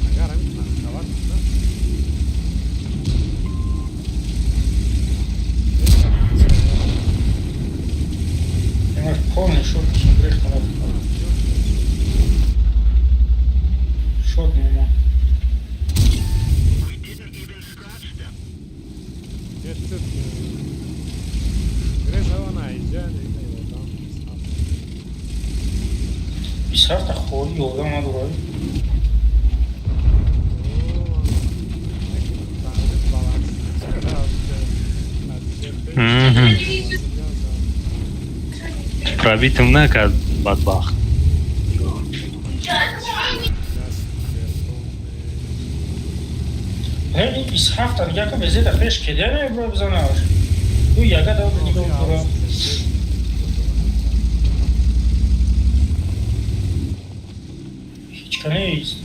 Агар ҳамин танковать кунад. Имаш полный шот гирифтам. Шот мема. We didn't even scratch them. Нет, грезава наиҷа одам. 27 та холи одам надорад. Баланс. Пробить ам накард, бадбахт. Ҳе, 27 та яка безеда пеш кеда не бро бизанаш. Ӯ яга да нигоҳ дора. Ҳеҷ ка нест.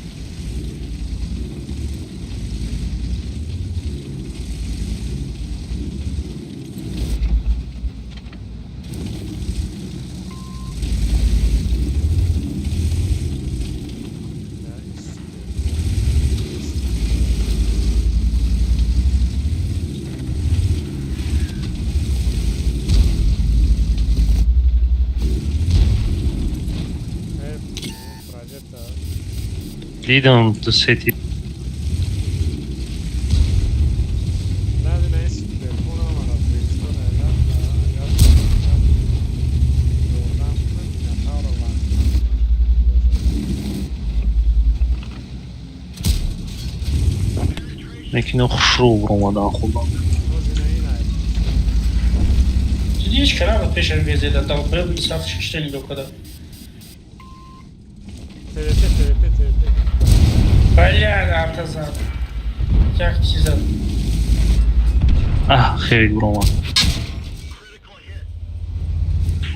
Дидам ду сети. Ради на ин суперкон омада Фречко агар ёрдам кунад, Минотавро вақтан. Лекин хушрӯ буромадан худам. Ҳозир ин ай. Диди, ҳеч кара буд пешаш безеда долбоеб исаф шишта нигоҳ када. ТВП, ТВП, ТВП. Бля, арта зад. Як чиз зад. Аҳ, хеле буромад.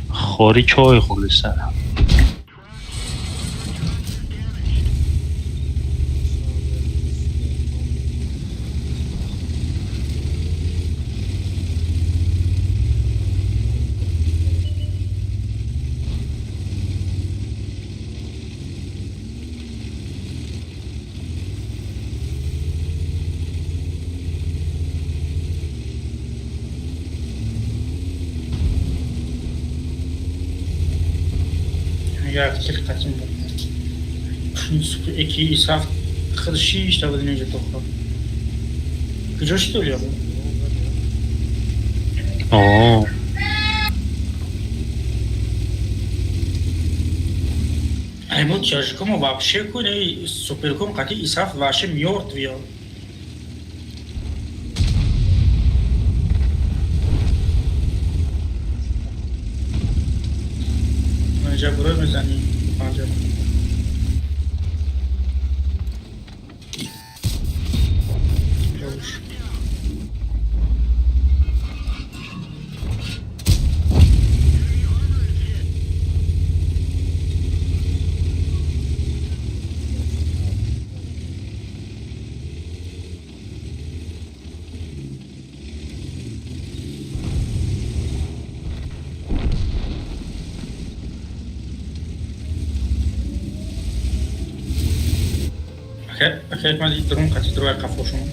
Хори чой хӯрдиса. Як тир қатим буд. Эки исаф худ шишта буд инҷа тохо. Куҷо шуд Илья? О. Ай, мо тяжкомо вообще куне суперком қати исаф вообще мёртвый. Инҷа бурой мезанӣ панҷа. Ёш. Ахе, ман дрон қати дроя қафо шумо.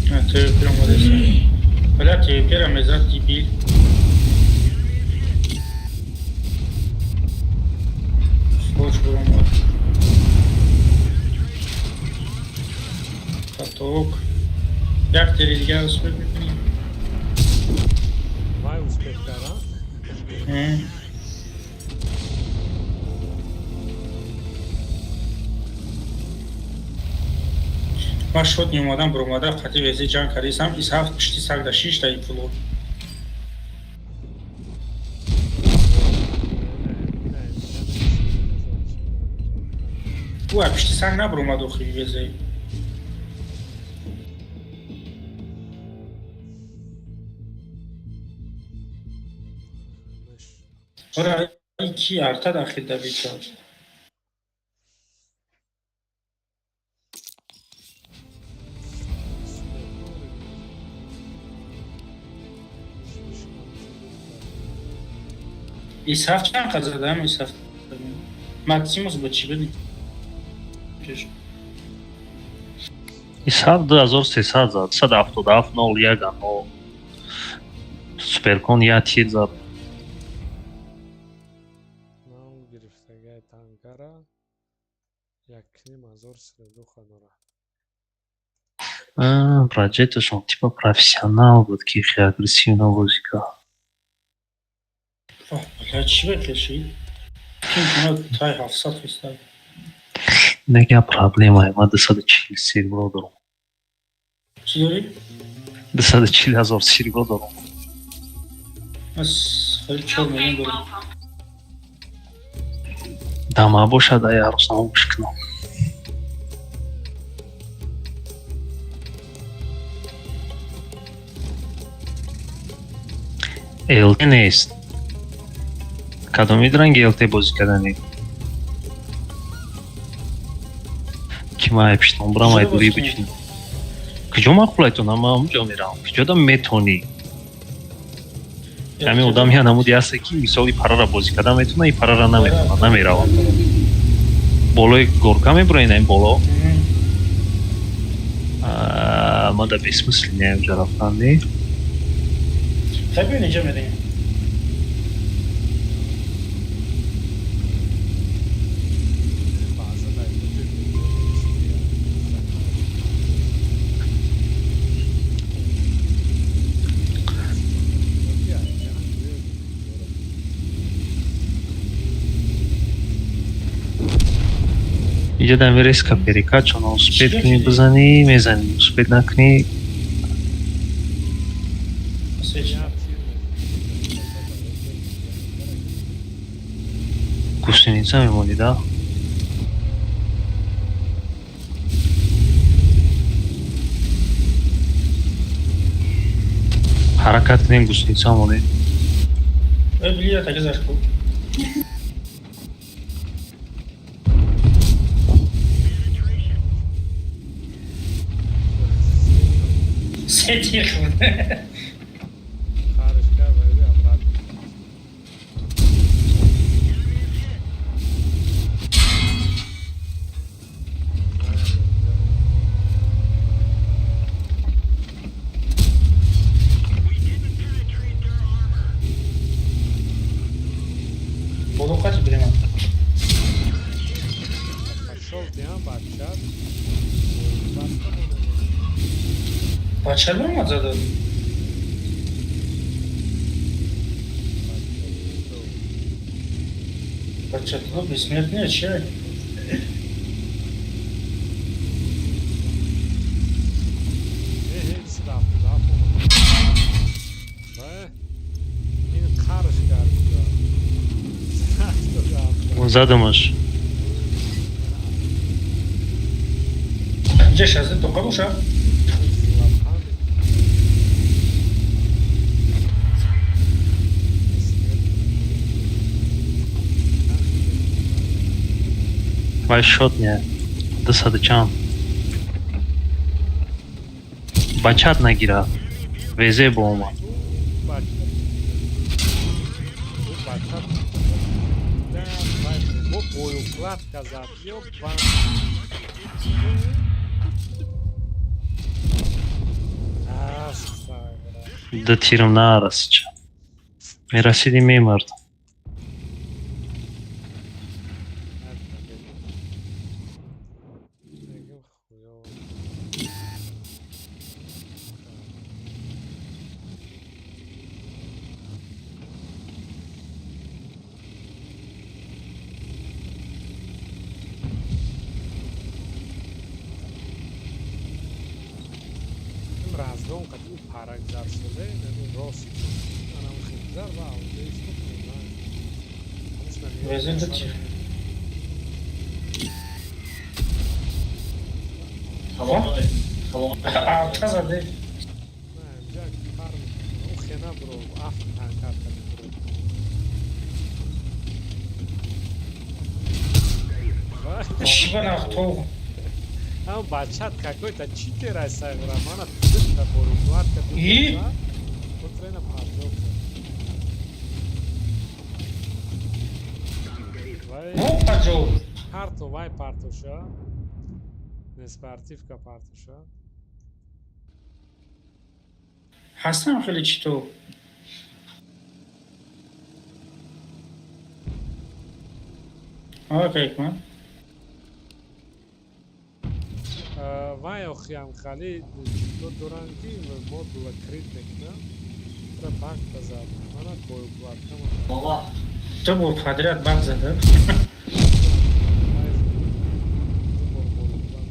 Хотя бы ТВП омадеса. Бля, ТВП-ра мезад, дебил. Фоч буромад. Каток. Як тири дигар успеть мекунӣ? Вай успеть кардам. М. Ман шод меомадам, буромада қати вези ҷанг кардисам, исҳафт пишти саг да шишта и пуло. Ӯ пишти санг набуромад охи везе. Ора ки арта дахил да бичор. Исҳаф чанд қад задам исҳаф? Максимус бо чӣ бидӣ? Исҳаф 2300 зад, 177 0 1 0. Суперкон як тир зад. Нав гирифтагай танкара 1500 средуха дорад. Браҷеташон типа профессионал буд, ки хеле агрессивно бозӣ кард. Бля, чӣ бекешӣ? Ким кунад тай 700 фиста. Нега проблема, ман 240 серебро дорам. Чӣ дорӣ? 240 ҳазор серебро дорам. Мас хеле 4 миллион дорам. Дама бошад, ай арӯснамо гӯш кунам. ЛТ нест. Кадомид ранги ЛТ бозӣ кардани? Ки ман ай пиштон бурам, ай Куҷо дури бозӣ кунӣ? бичинам. Куҷо маъқулайтон? Ман ҳамунҷо меравам. Куҷода метонӣ? Ҳамин одам я намуди ҳасте, ки мисол и парара бозӣ карда метавона, и парара наметавона, намеравад. Болои горка мебуроен, ин боло. Мгм. Мада бессмысленно уҷа рафтан, не? Хай, биён, инҷа мерем. Баъза дар инҷо. Иҷа дами резко перекачано, успеть кунӣ, бизанӣ, мезанӣ, успеть накунӣ. Сечи. Гусеница мемонӣ, да. Ҳаракат кунем, гусеница монем. Э, билия тагизаш ку. Penetration. Се тир хӯрд. Харш кард ва обратно. Enemy is hit. We didn't penetrate their armor. Боло қати бирема. Пошел диам, бача. Бача омад, зада. Бача ту бессмертный чи? Э, 77 омад. Ва ин қарш кард. 77. Задамаш. Инҷа шазди тоқа боша. Лабханд. Вай шот не, дусаду чанд. Бачат нагира, везе бо омад. Бача. Бача. Да, вай, бо боеукладка зад. Ёбан. А, Ду тирам нарасича, мерасиди, мемард. Мегим хуёво. Разгон қати ӯ парак зад шуде, рост анам хизар ва онҷо истод. Везет ду тир. Салом алейкум. Салом алейкум. Алта заде. На, инҷа пар ӯ хена бро, афт танкар кади бро. Шиба нахто. Ам бачат какой-то читер ай сайғра, мана духта боеукладка. И? Потрена поджог. Вай. Во поджог. Парто, вай партоша. Неспортивка партоша. Ҳастам хеле чито. Окей, кун. Вай охиам хали чито доранд, ки модула крит мекунам. Тра бак зад. Мана боеукладка мана. Баба. Ду бор подряд бак зада. Вай, ду бор боеукладка.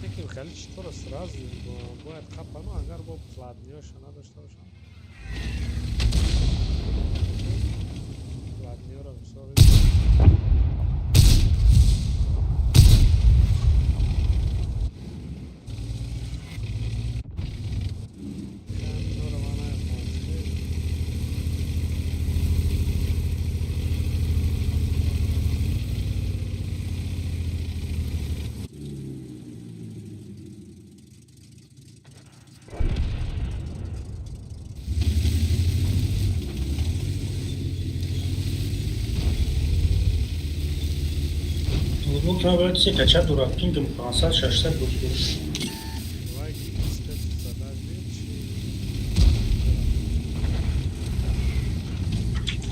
Лекин хали читоро сразу бояд қапану, агар бо платный ёша надошта бошам. Платный ёро мисол. Нора мана. Ки ман се кача дорад, пингам 500, 600 буд. Лайк, задажди чи?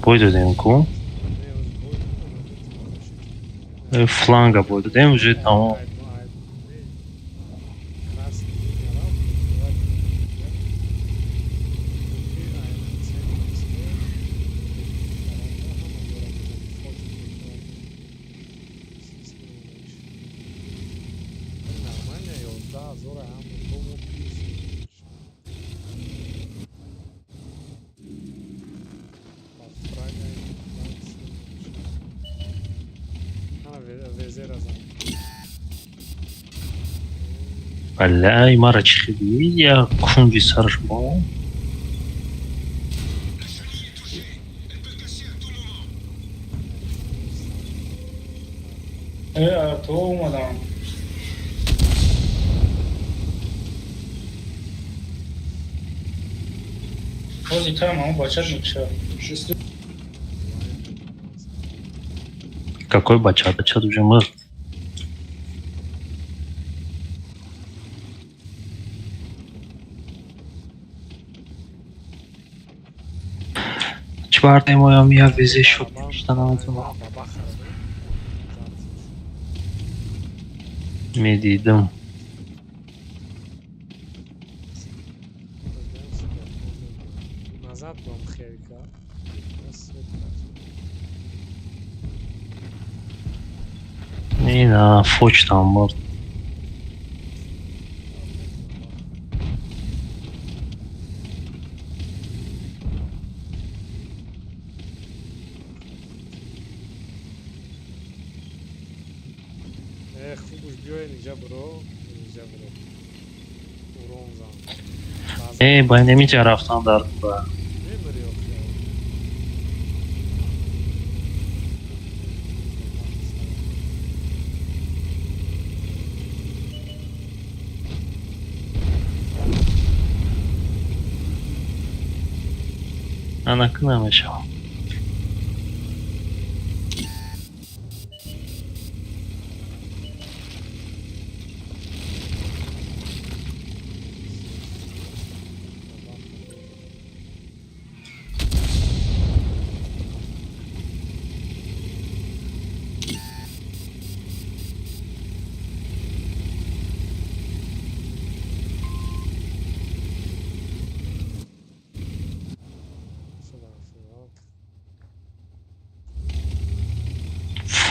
Бой додем ку? Не, оз бой додем. Фланга бой додем, уже тамом. Красный линия рафт, прикрывать. Ки ай центр ҳама ҷора мезани, фото прикрывать. Нормально, 11 000 ҳам тому плюс. Ба фрага. Ана везера зан. Балай, мара чӣ хели як кунҷи сараш бо. La chenille est touchée. Elle peut casser à tout moment. Э, то омадам. Ҳози там ҳамон бачат мекушад. Какой бачат? Бачат уже мурд. Чӣ бардем, оям я везе шуд, шуда наметавонам. Бабаха. Медидам. Назад бом хелка. Ина фочтам мурд. Э, хубуш, биёен инҷа, бро, инҷа бро. Урон зан. Э, ба инамиҷа рафтан дар ба. Мемири охи. Анака намешавам.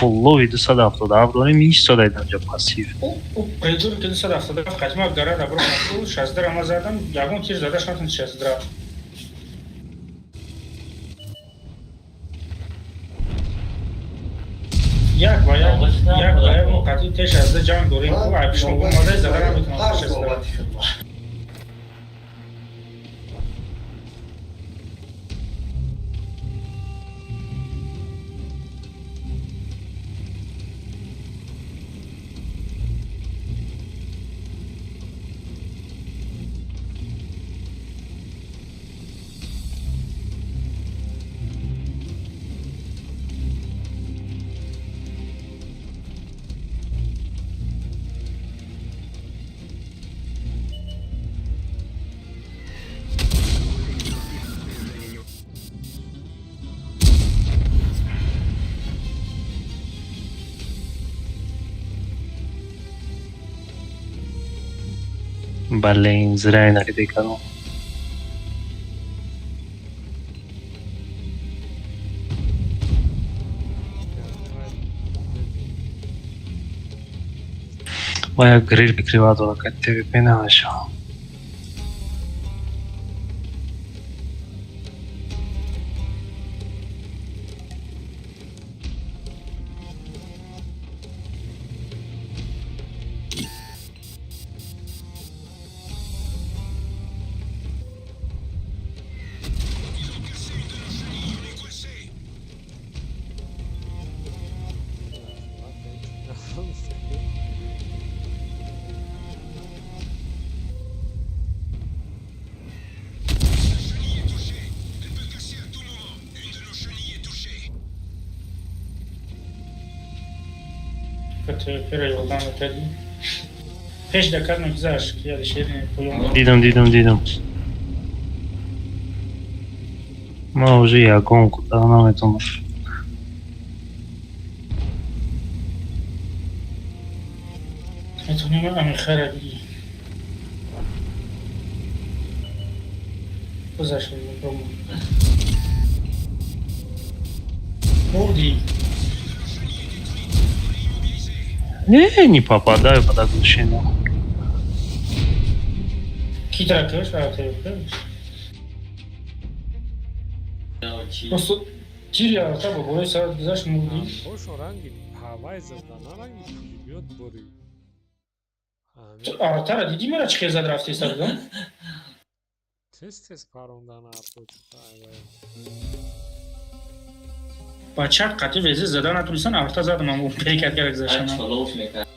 Фуллови 277 дорем, истодаед анҷа пассив. Ӯ придур ки 277 қатима гара бро, 60 ма задам, ягон тир задаш натун 60. Як ба як, як ба як мо қатъи Т 60 ҷанг дорем, ку ай пишмо омадай зада наметавонам 60. Блин, зря я накрикал. Моя гриль прикривала, как ТВП нашел. Ils ont cassé une de leurs chenilles. On est coincés. ТВП-ро ёрдам мекардӣ. Пеш дакар мегузашт, ки Алишери поён. Дидам, дидам, дидам. Ман уже ягон куда наметавонам. Метавонем Амихара бигӣ. Гузашт, бромо. Бурдӣ. Не, не попадаю под оглушение. Ки тра куш? А, ТВП? Чи? Просто тири арта ба болои сарат гузашт, мурдӣ. Ҳамбошон ранги ҳавай зада, на ранги пулемёт бори. Ту артара дидӣ, мара чӣ хел зад рафтеста будам? Тез тез парондан арто чута айвай. Бача қатъи везе зада натунистан, арта задам, ам перекат кара Ай гузаштам. Чолов мекард.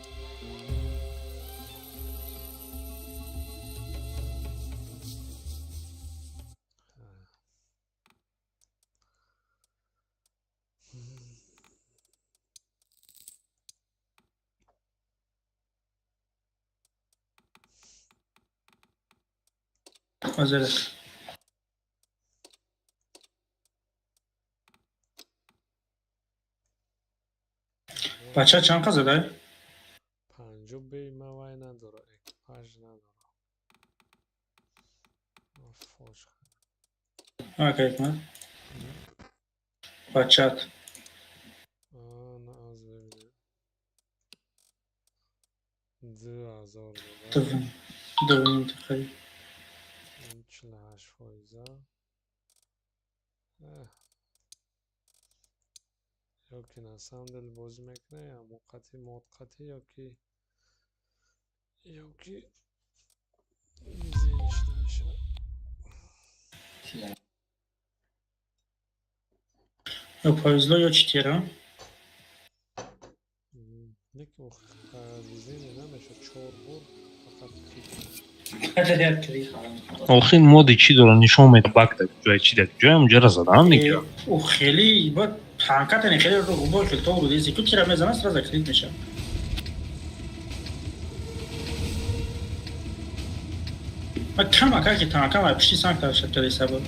Ҳозир. Бача чанд қа задай? Панҷо бей ма вай надора, экипаж надора. Фош. Акайкмат. Бачат. На аз бибинем. 2000 дода. Дувним тахари. 48 фоиза. Ё ки на самом деле бозӣ мекунад, я муқати модқати, ё ки зениш намешавад. Ё повезло, ё читера. Не ки везение намешавад, чор бор фақат крит. Як крит. Охин моди чӣ дора, нишон меда бак да куҷое, чӣ да куҷое, ҳамҷара задаам дига. Ӯ хеле ба танкатани хеле рӯбой хел то буд. Ку тира мезана, сразу крит мешавад. Ма кам ака ки танкам ай пишти санг таршад кади сабаб.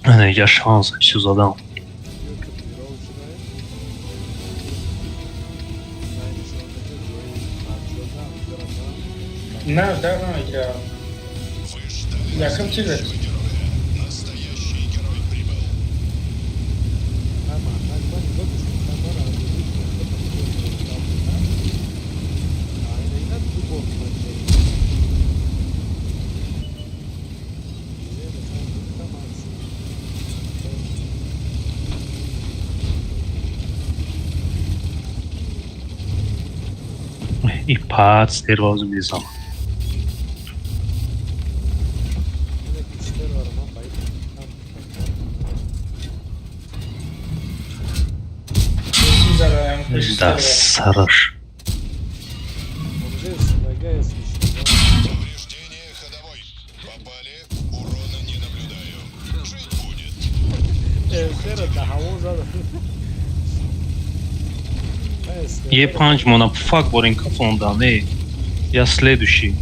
Ана иҷа шанс всю задам. Ё ки пиров шудаем. Най нишон медиҳад ҷои панҷода, ҳамҷара задан. На, дар намегира. Вы ждали Якам тир. настоящего героя. Настоящий герой прибыл. Ҳама ман нигоҳ кунам, ман андозаи айна ду бор панҷода. Везение дута максимум. И пац стервозу мезанам. Ине ки стерваро ман ба ин кам Задаем. Да сараш. Онҷо истодага если Повреждение ходовой. Попали, урона не наблюдаю. Жить будет. Эфера да ҳаво зада. Е панҷ мона пуфак борин кафонда, не. Я следующий.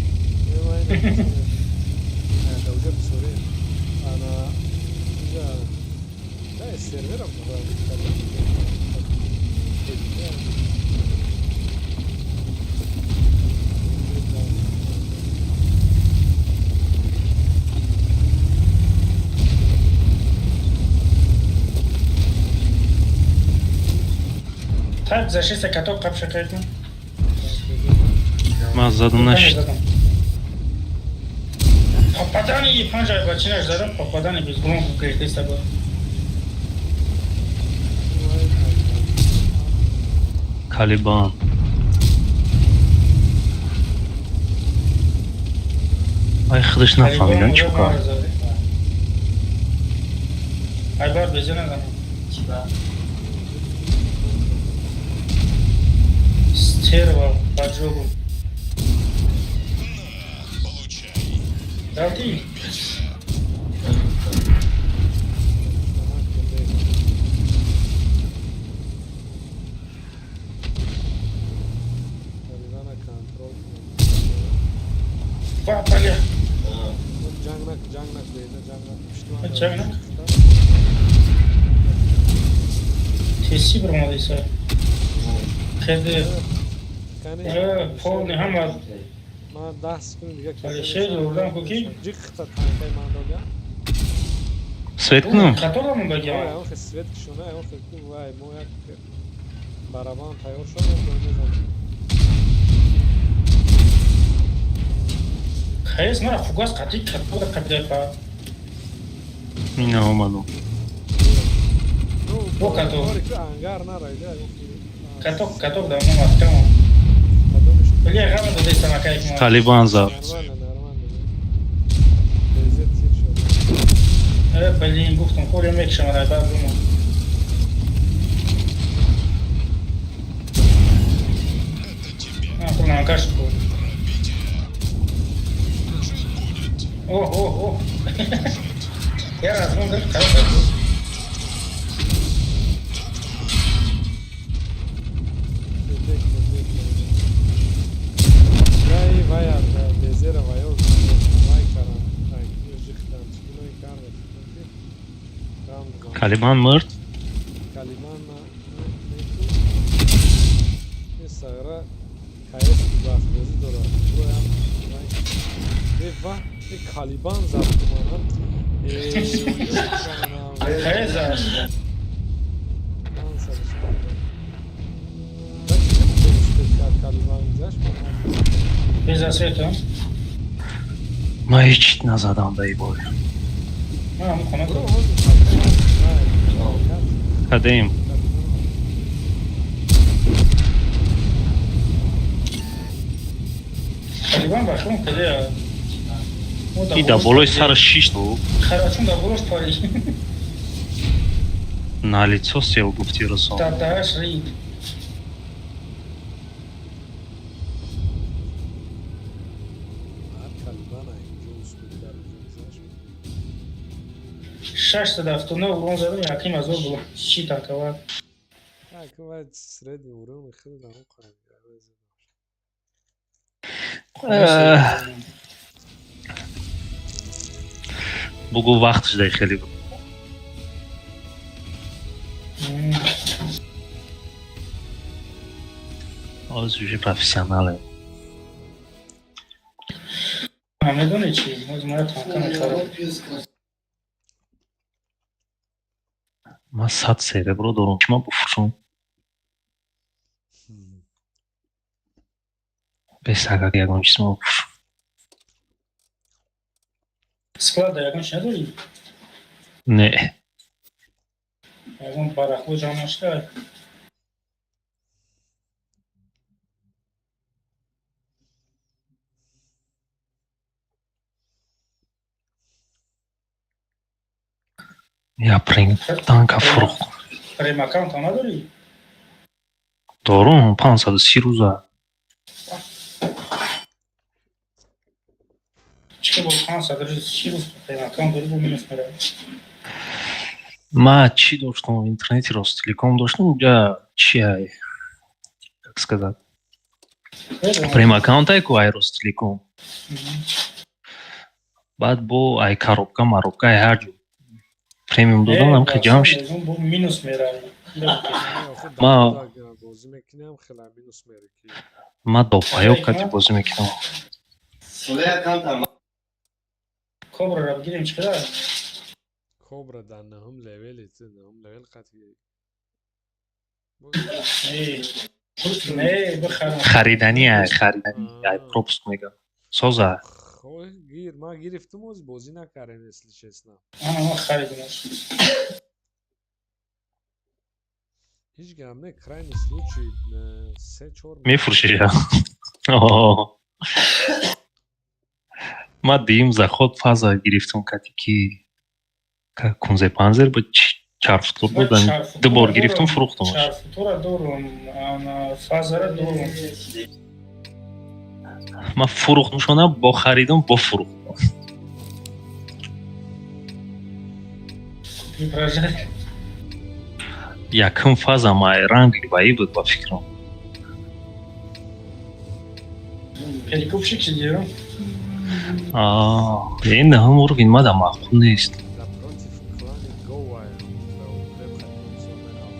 Уже бисёре ана инҷа да серверам. Так, зашиста каток қапша кайкун. Ман задам нашид. Задам. Попадание панҷ бачинаш задам, попадание без громко гирифтеста ба. Калибан. Ай худаш нафаҳмидам чӣ кор. Ай бар безена задам. Чи ба? Стерва поджогу. На, получай. Дати? Теси биромадиса. Хеде. Полни ҳама. Ман 10 секунд дига. Алишер, ёрдам ку ки? Ҷиқта танкаи ман додям. Свет кунам? Қатора мондаги. Охе, свет кишона, охе, ку вай, мо як барабан тайёр шуд, мезанем. Хес мара фугас қатӣ қатора қабида па. Ина омадам. Бо като. Ангар нарайда. Каток, каток да мо маскам. Бля, гама додеста макай ма. Талибан зад. Нормально, нормально. Безет тир шуд. Э, блин, гуфтам, хори мекшам рай баъд бумон. А, курнанкаш ку. О, о, о. Я разгон гирифт, қарор кард. Вай, вай, безера вай, вай карам. Жихтан, чиной карда. Калибан мурд? Калибан на не сагра каес бах бозӣ дорад. Буроям вай. Ва, Калибан зад куманам. Каес зад. Калибан гузашт. Без света. Ман ҳеҷ назадам даи бой. Ман хона. Кадем? Калибан бахрум каде. И да болои сараш шишт. Харачун да болош пари. На лицо сел, гуфти расон. Дааш рид. 679 урон задам, яким азор было. Чӣ танкова? Так, вай средний урон хеле дамо қоям. Бугу вақтш дай хеле буд. Оз уже профессионале. Медони чӣ? Оз мара танка мехарам. Ман 100 серебро дорам, чӣ ман буфурӯшам? Бесагак ягон чиз ма буфурӯшам. Склада ягон чи надорӣ? Не. Ягон барахло ҷамъ нашуда? Я прем танка фурӯхт. Прем аккаунт ҳам надорӣ? Дорум, 530 рӯза. Чӣ бо 530 рӯз прем аккаунт дорӣ, бо минус меравӣ? Ма чӣ доштам? Интернети Ростелеком доштам, уҷа чи ай? Как сказать? Прем аккаунт ай ку ай Ростелеком. Баъд бо ай коробка, маробка, ай ҳар ҷо премиум додам, ам хе ҷамъ шид. Бо минус меравӣ. Ма бозӣ мекунам, хела минус мерӣ. Ма допаёк кати бозӣ мекунам. Кобраро бигирем, чӣ қадар? Кобра дар наҳум левели, наҳум левел қатъи. Не, бихарам. Хариданӣ ай, хариданӣ ай, пропуск мегам. Соза. Гир, ман гирифтум, оз бозӣ накардем, если честно. Ана, ман харидимаш. Ҳеҷ гап не, крайний случай се чор. Мефурӯши? Ма дуюм заход фаза гирифтум, кати ки кунзе панзер ба чарфутур буд, ду бор гирифтум, фурӯхтумаш. Чарфутура дорум, ана фазара дорум. Ман фурӯхтумшона, бо харидум, бо фурӯхтум. Прожать. Якум фаза май ранги баӣ буд, ба фикрам. Перекупщик сидел. Ин наҳум уровень мада маъқул нест. Да против клани Гоа да укреп хатмон.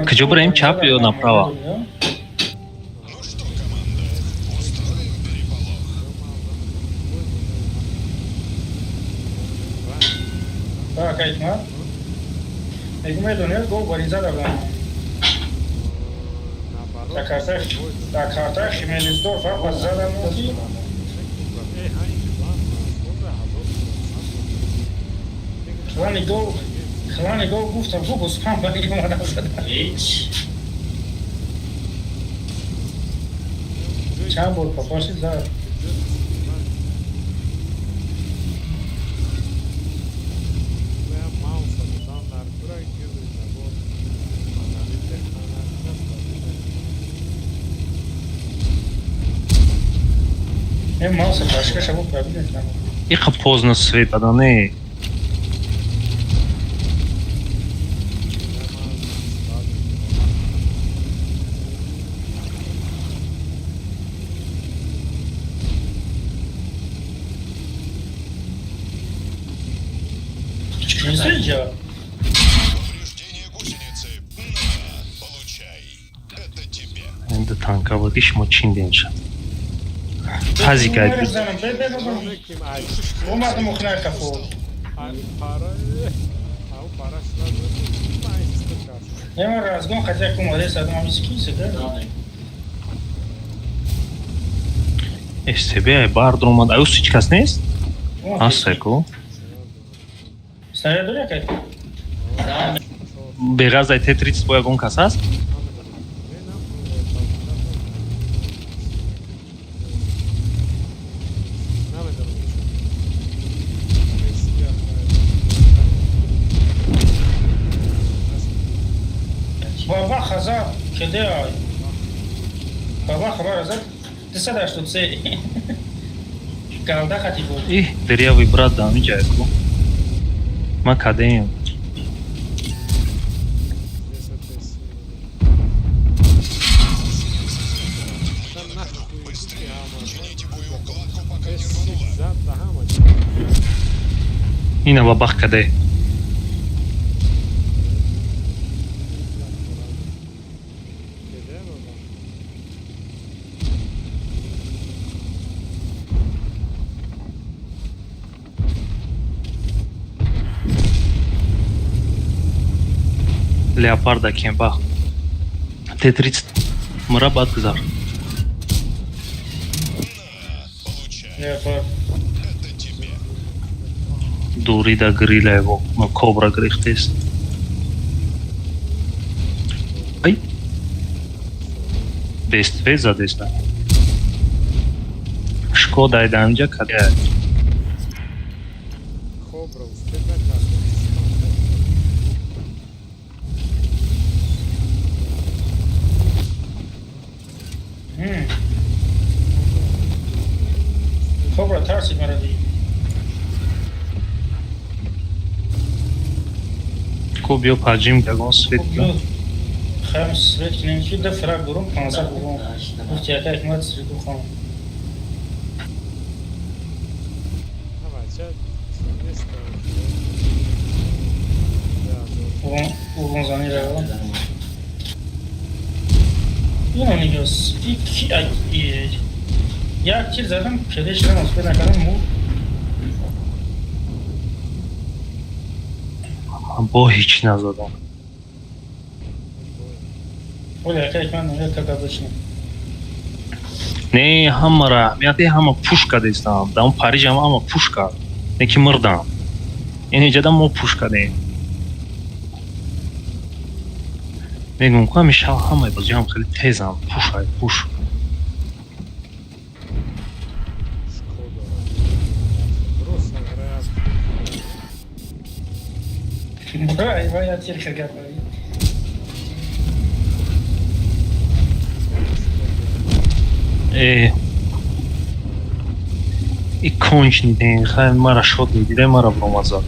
Куҷо бираем, чап ё направо? Хлани гов гуфтам, гу гӯспанд ба омадам задам. Чанд бор папаши зад. Иқа поздно свет дада, не. Танка буд, ишмо чин шад. Ҳази гайд. СТБ ай бар дуромад. Ай ус ҳеҷ кас нест? Ҳаст ку? Беғарз ай Т-30 бо ягон кас ҳаст? Баба хаза кеде ай. Баба хабар азад 283. Галда хати буд. Иҳ, дырявый брат да ҳамин ҷая ку. Ман кадаем. Ина бабах каде. Леопарда кемпа. Т-30 мра бад гузар. Леопард. Дурида грила его, но кобра грихтест. Ай. Бест задеста. Шкода ай дамҷа каде. Кобра успел накард. Кобра тарсид маро дид. Ку биё паҷим ягон свет. Хаем свет кинем ки да фраг дорум 500 бурум. Гуфт яка ҳикмат сриду хон. Урон зани рава. Ино нигос. Ики ай як тир задам, кеде шудам, успел накардам мурд. Ман бо ҳеҷ назадам. Оля яка ҳикмат нигоҳ как обычно. Не, ҳамара аҳамияте ҳама пуш кардестам. Дар он Парижам ҳама пуш кард. Не ки мурдам. Ин иҷада мо пуш кардем. Мегӯм ку ҳами шав ҳамаи бозиҳам хеле тезам. Пушай, пуш. Шкода. Просто играет. Ай, вай, я тир хагап. Э. И конченый ден, хай мара шот медида, мара бромад зад.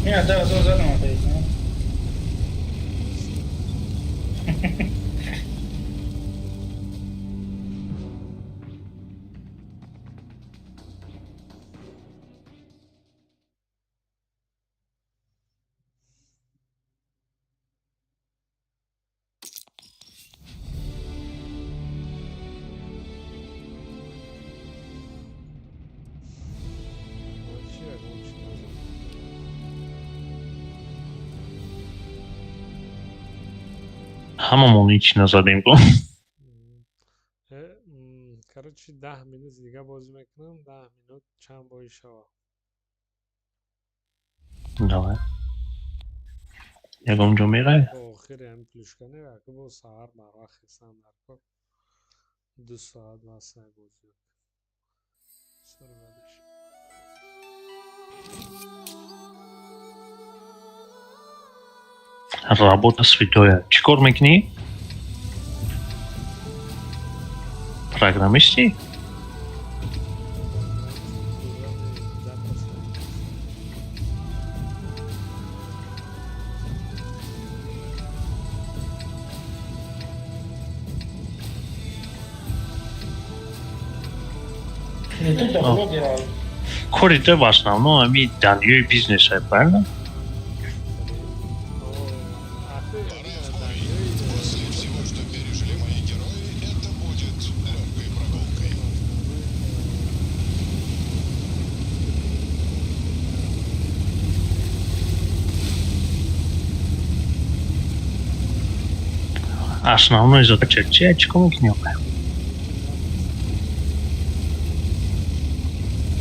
Не, да, зо задам опять. Ҳамамон ҳеч назадем ку. Короче, 10 минут дига бозӣ мекунам, 10 минут чанд бои шава. Давай. Ягон ҷо меравӣ? Бо охири ҳами плюшка не, ака, бо саҳар барвақт хестам дар кор. 2 соат васай бозӣ. Сар бадаш. Работа святоя. Чӣ кор мекунӣ? Программистӣ? Программи data science. Не тут да блогера. Кори ту в основном ҳами даниёи бизнесае, правильно? О, ахи, даниёи После всего, что пережили мои герои, это будет легкой прогулкой. Основной задача чия? Чӣ кор мекунӣ охир?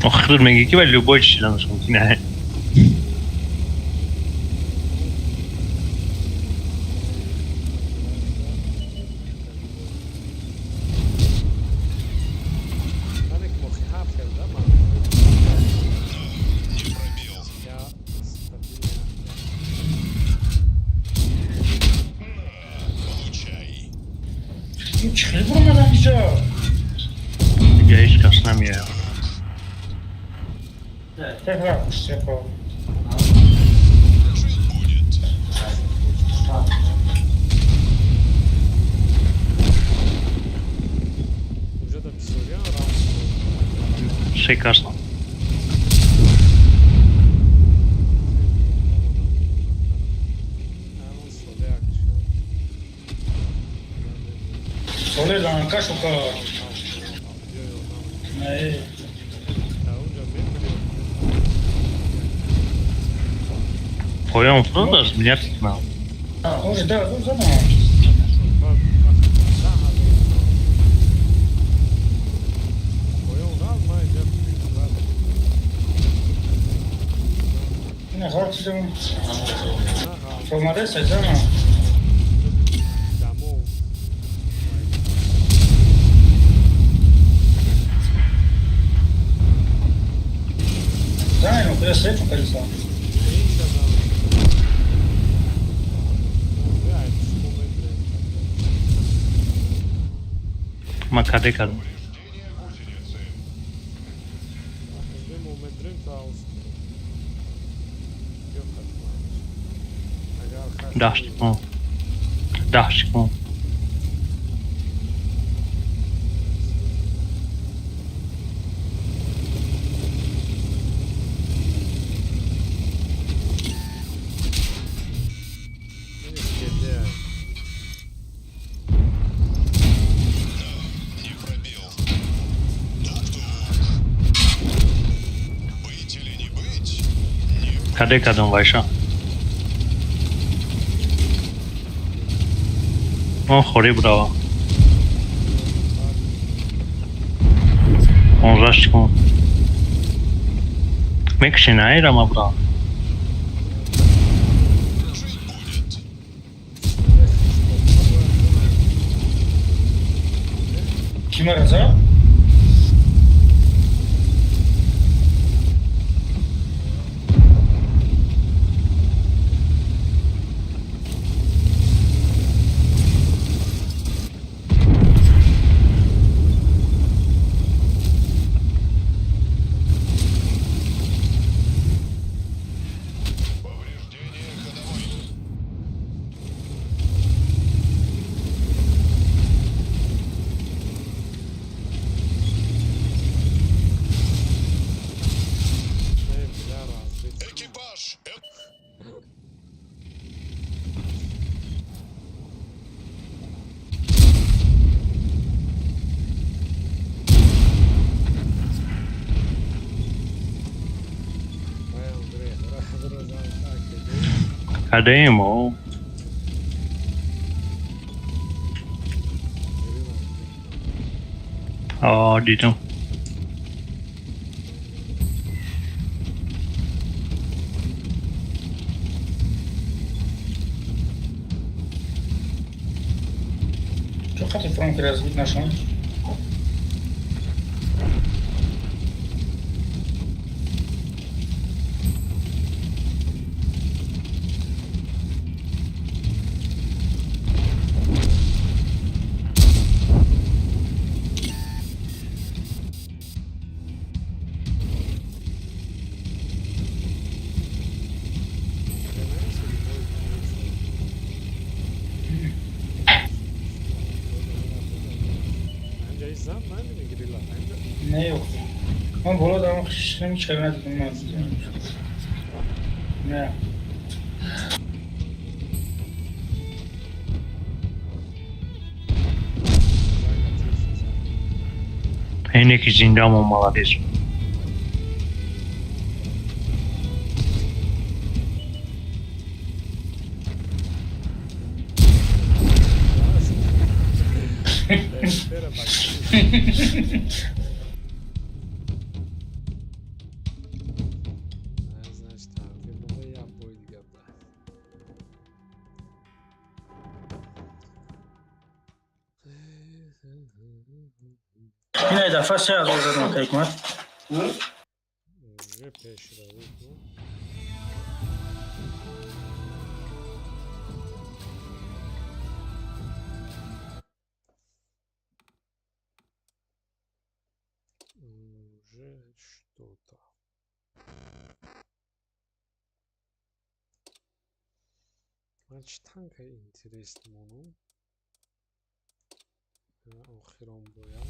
Охир мегӣ ки ба любой чизаш мумкин е. Танек мохи ҳафт карда ман. Не пробил. Я стабильно. Получай. Ин чӣ хел буромадан иҷо? Дига ҳеҷ кас намеяд. Как вақт Жить будет. Уже да бисёриам раунд. Се кас. Ҳамон соле акшо. Соле ланка шука. Не. Унҷа мебурем. Поён фурӯдааст, меня фикр. Уже да, задам. Поён рафт, ман инҷа Не ғалтидам. Омада сазам. Дамо. Знаю, куда средства колесо. Инша Ма каде кардам. Повреждение гусеницы. Медрем то аус. Ё хатман. Агар хати 10 секунд. 10 секунд. Ини кеде. Не пробил. Тук-тук. Быть или не быть? Не Каде кардам, вайша? Он хорӣ бурава. 15 секунд. Мекуши наира ма бурава. жить будет. Кӣ мараза? Повреждение ходовой. Не, бля, разбит. Экипаж! Вай, Андрей, бразам так кеде. Кадеем о. Дидам. Чо хати фронт разбит нашон? Не, ман боло дам намечара надидам ман. Не. Ине ки зиндамо, молодец. Ина дафъа 3000 задам ка Ҳикмат. Уже пешравӣ кун. Уже что-то. Ман чӣ танка интересно монум? Охирон боям.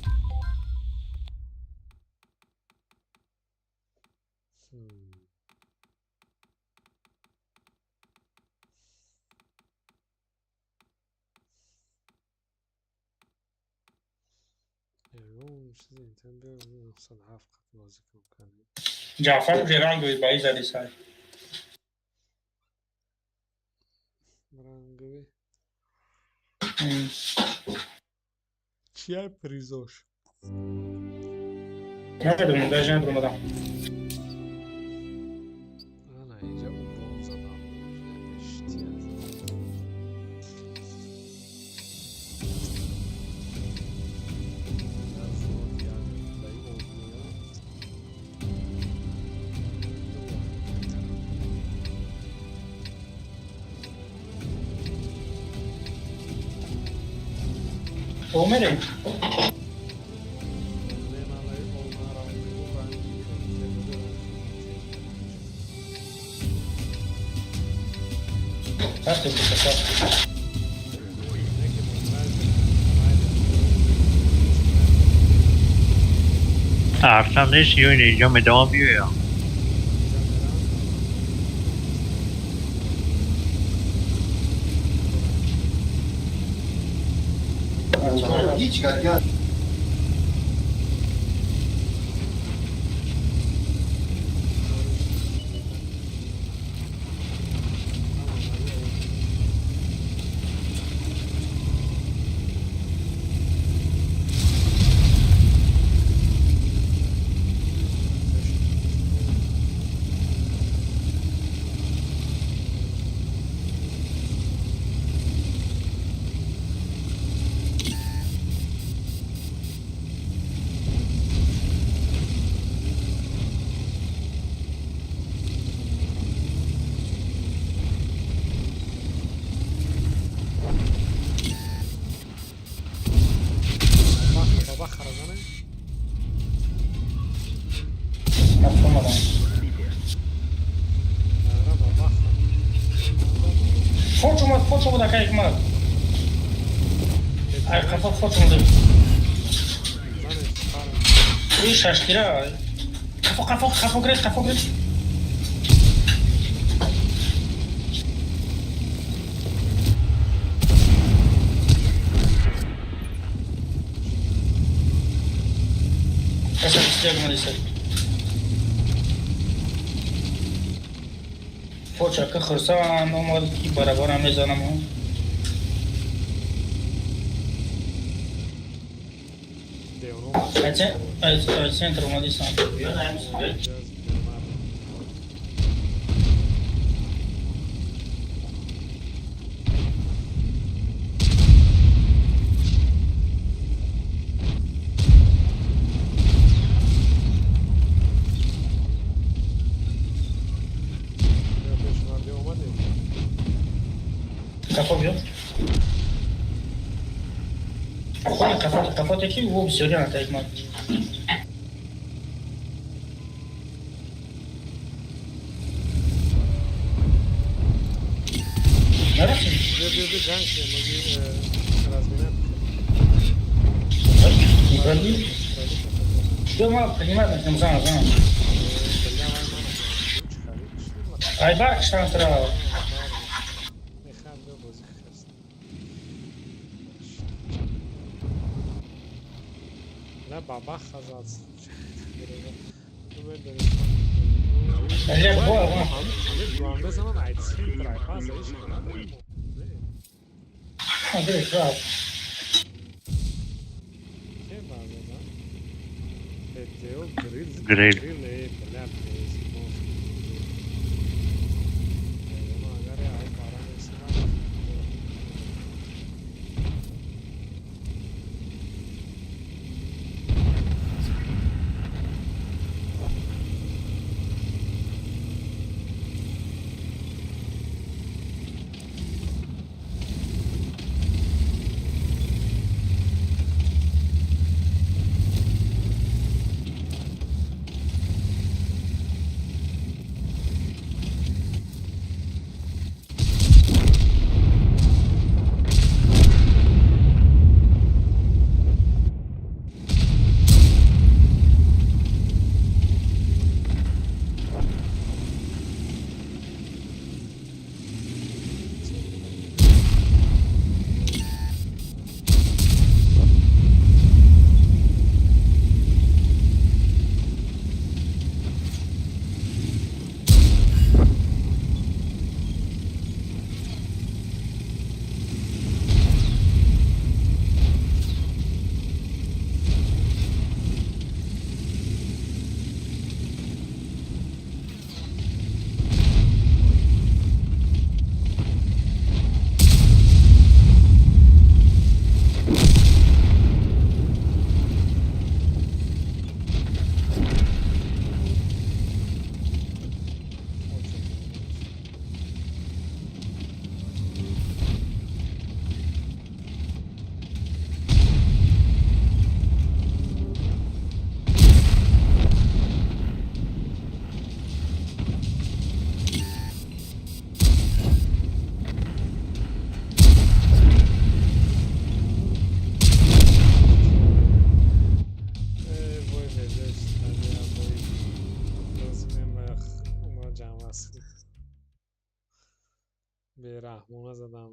Ягон чизи интер биё 907 қат бозӣ кун кардем. Ҷаъфар уже ранговый баи зади сай. Ранговый. Чия призош? Намедонам, даже надурмадам. Ана инҷа урон задам. Пештия задам. Зод як даи обмоя. О, мерем. Не малаи олма ранги ранги Ҳастем бисафар. Неки Арсам нест ё ин инҷо медавам биёя. Ҳеҷ кас Баба харазане. Нафаҳмадам. Ара баба хара. Фоч омад, фоч омад, ака Ҳикмат. Ай қафо фоч омад. И шаштира. Қафо, қафо, қафо гирифт, қафо гирифт. Каса бистяг омадиса. Фоч ака хурсанд омад ки барабарам мезанам. Ай центр омадисан. Кафо биё. Кафо теки ӯ бисёри натаик ман. Нарасим? Биё, ҷанг шудем, разминат. Неправильно? Биё, ман принимать мекунам, зан, зан. Ай барқ штантра. Бабах хазад. Гриль. Бераҳмона задам.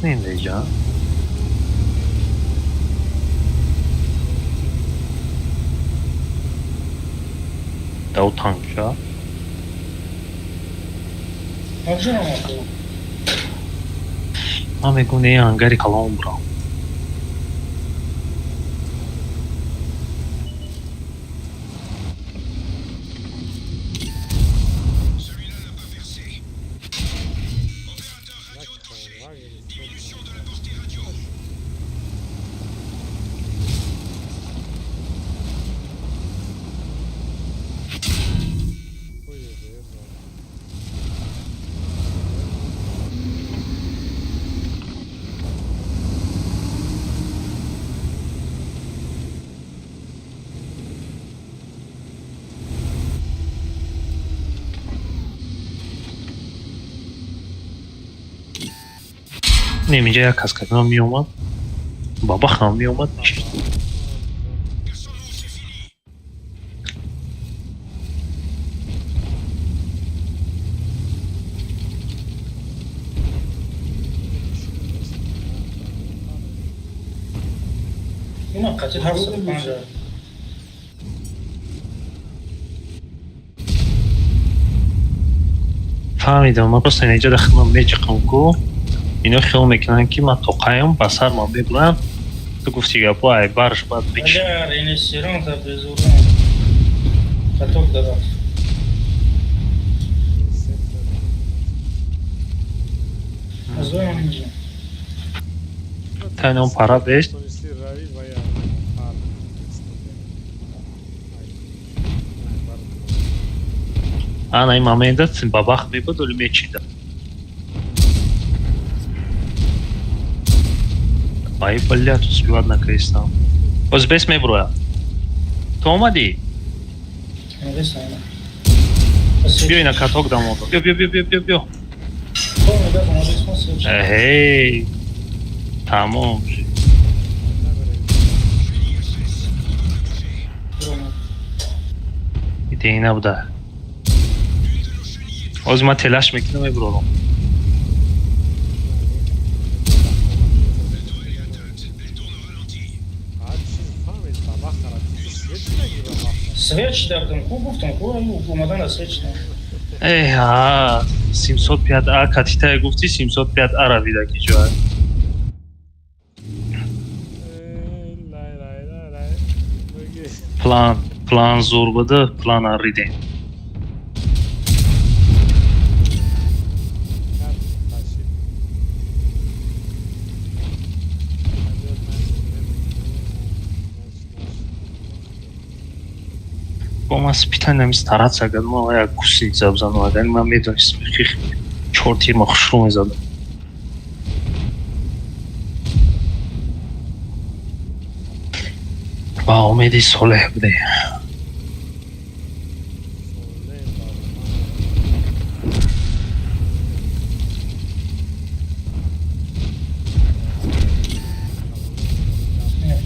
мекунем деҷа? Дау танкча. Ман мегӯм, не, ангари калон бурам. Не, инҷа як кас кардам, меомад. Бабахам меомад. Ина қатил 750. Фаҳмидам, ман просто инҷа да хидмат меҷиқам ку. Ино хиёл мекунанд, ки ман тоқаям, ба сар ман мебурам. Ту гуфти гапо, ай барш баъд бич. Агар инесиронта безурам. Каток дадам. Аз он инҷа. Тайнон пара бест. Ана ин момента бабах мебуд, оли мечида. Ай, блядь, успевать накрестам. Оз бес меброя. Ту омадӣ? Биё, ина каток дамода. Биё, биё, биё, биё, биё, биё. Эй, тамом. Идеи набуда. Оз ман телаш мекунам, меброрам. Свеч дардам, ку гуфтам, ку омадан аз свеч. Эй, ҳа, 705 А катитая гуфти, 705 А ра вида ки ҷоа. План, план зур буда, план аридем. Бо ман спитанам стараться кардам, ва як гусеница бизанам, агар ман медонистам, хих чор тир ма хушрӯ мезадам. Ба умеди солеҳ буде.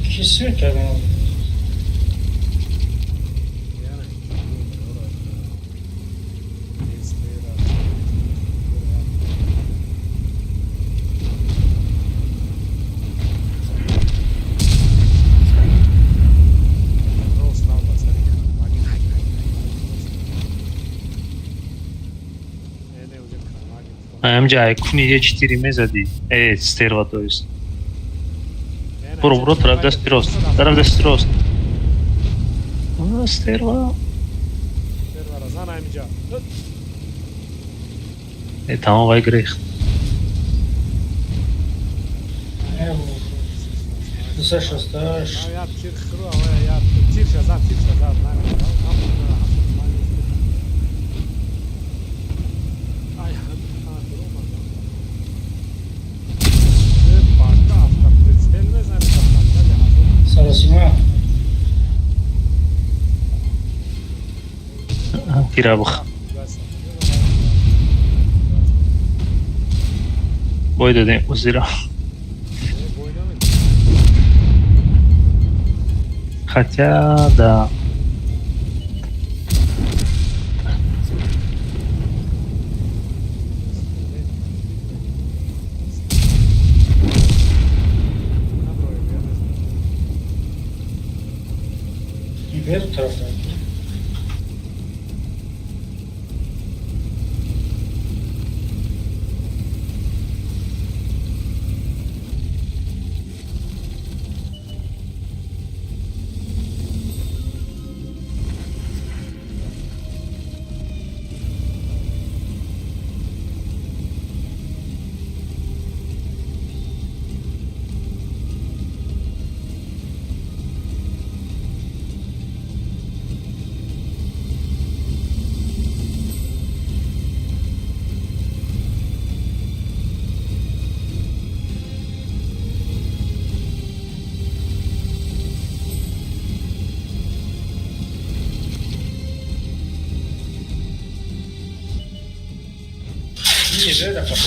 Ки свет кардам? Амҷа айкуни е 4 мезади. Э, стерва, то есть. Буро, буро, тараф дасти рост. Тараф дасти рост. А, стерва. Э, тамом, вай грехт. 268. Саросима. Тирабх. Бой дадем, узира. Хотя, да. Тараф. Езжай, потом.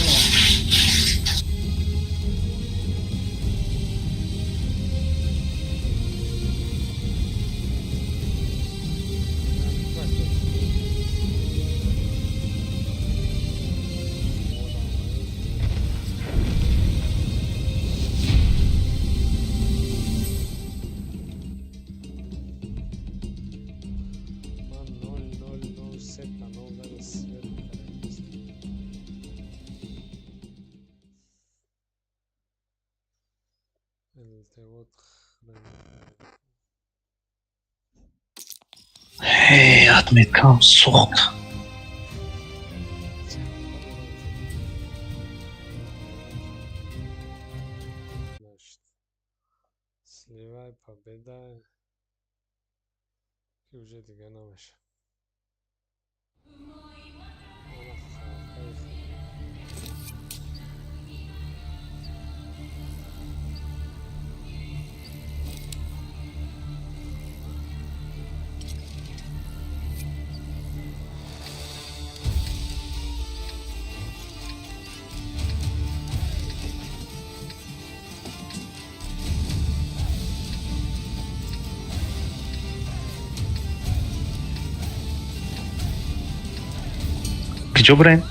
Ман 0003 та 0 дада свет карда. Илтивот. Эй, отметкам сӯхт. Значит, сливай победа, ки уже дига намеша. Ана халқаи хуб. Куҷо бирем?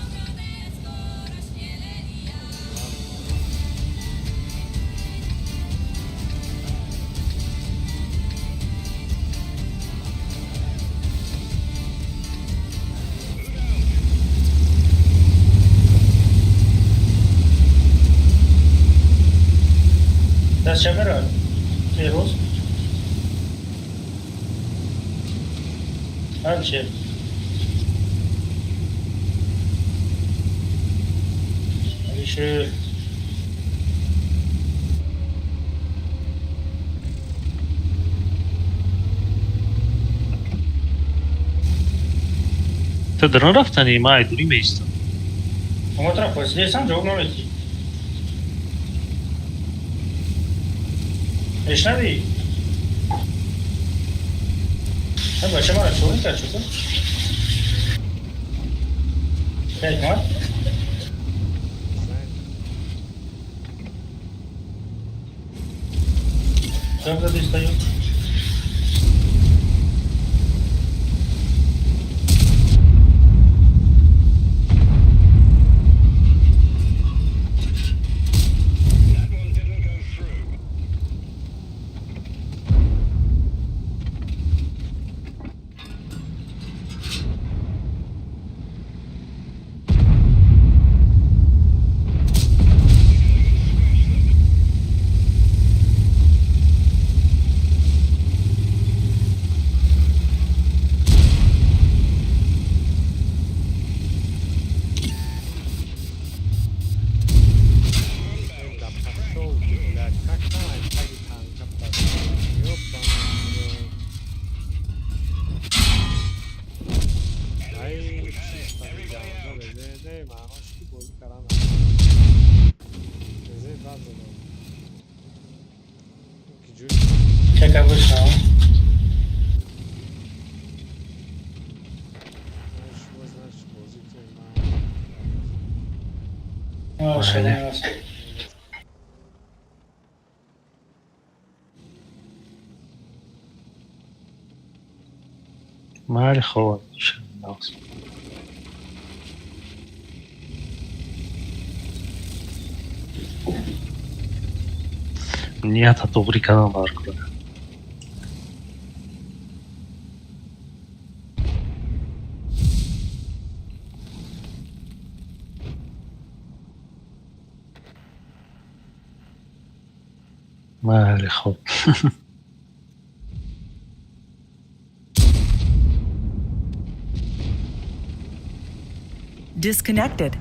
Даст ча меравад? Фирӯз? Алишер. Алишер. Ту дарон рафтанӣ? Ман айдурӣ меистам. Омад рафт, пурсидесам, ҷавоб наметӣ. Мешнавӣ? Ҳа, бача мара чор кард чуто? Ҳикмат? Зайн. Гап задистаю. That one didn't go through. Да пошёл ты, блядь, как там таги танка пошёл? Ёбаный в рот. Ай, чисто ҷавза безе, не, маънош ки бозӣ кардан безе бад задам. Ки ҷои Как обычно. Шумо, значит, бозӣ кунем, ман А, Бале. шалом. Майли, хоб. Нията туғрӣ кардам бар кора. Майли, хуб. Disconnected.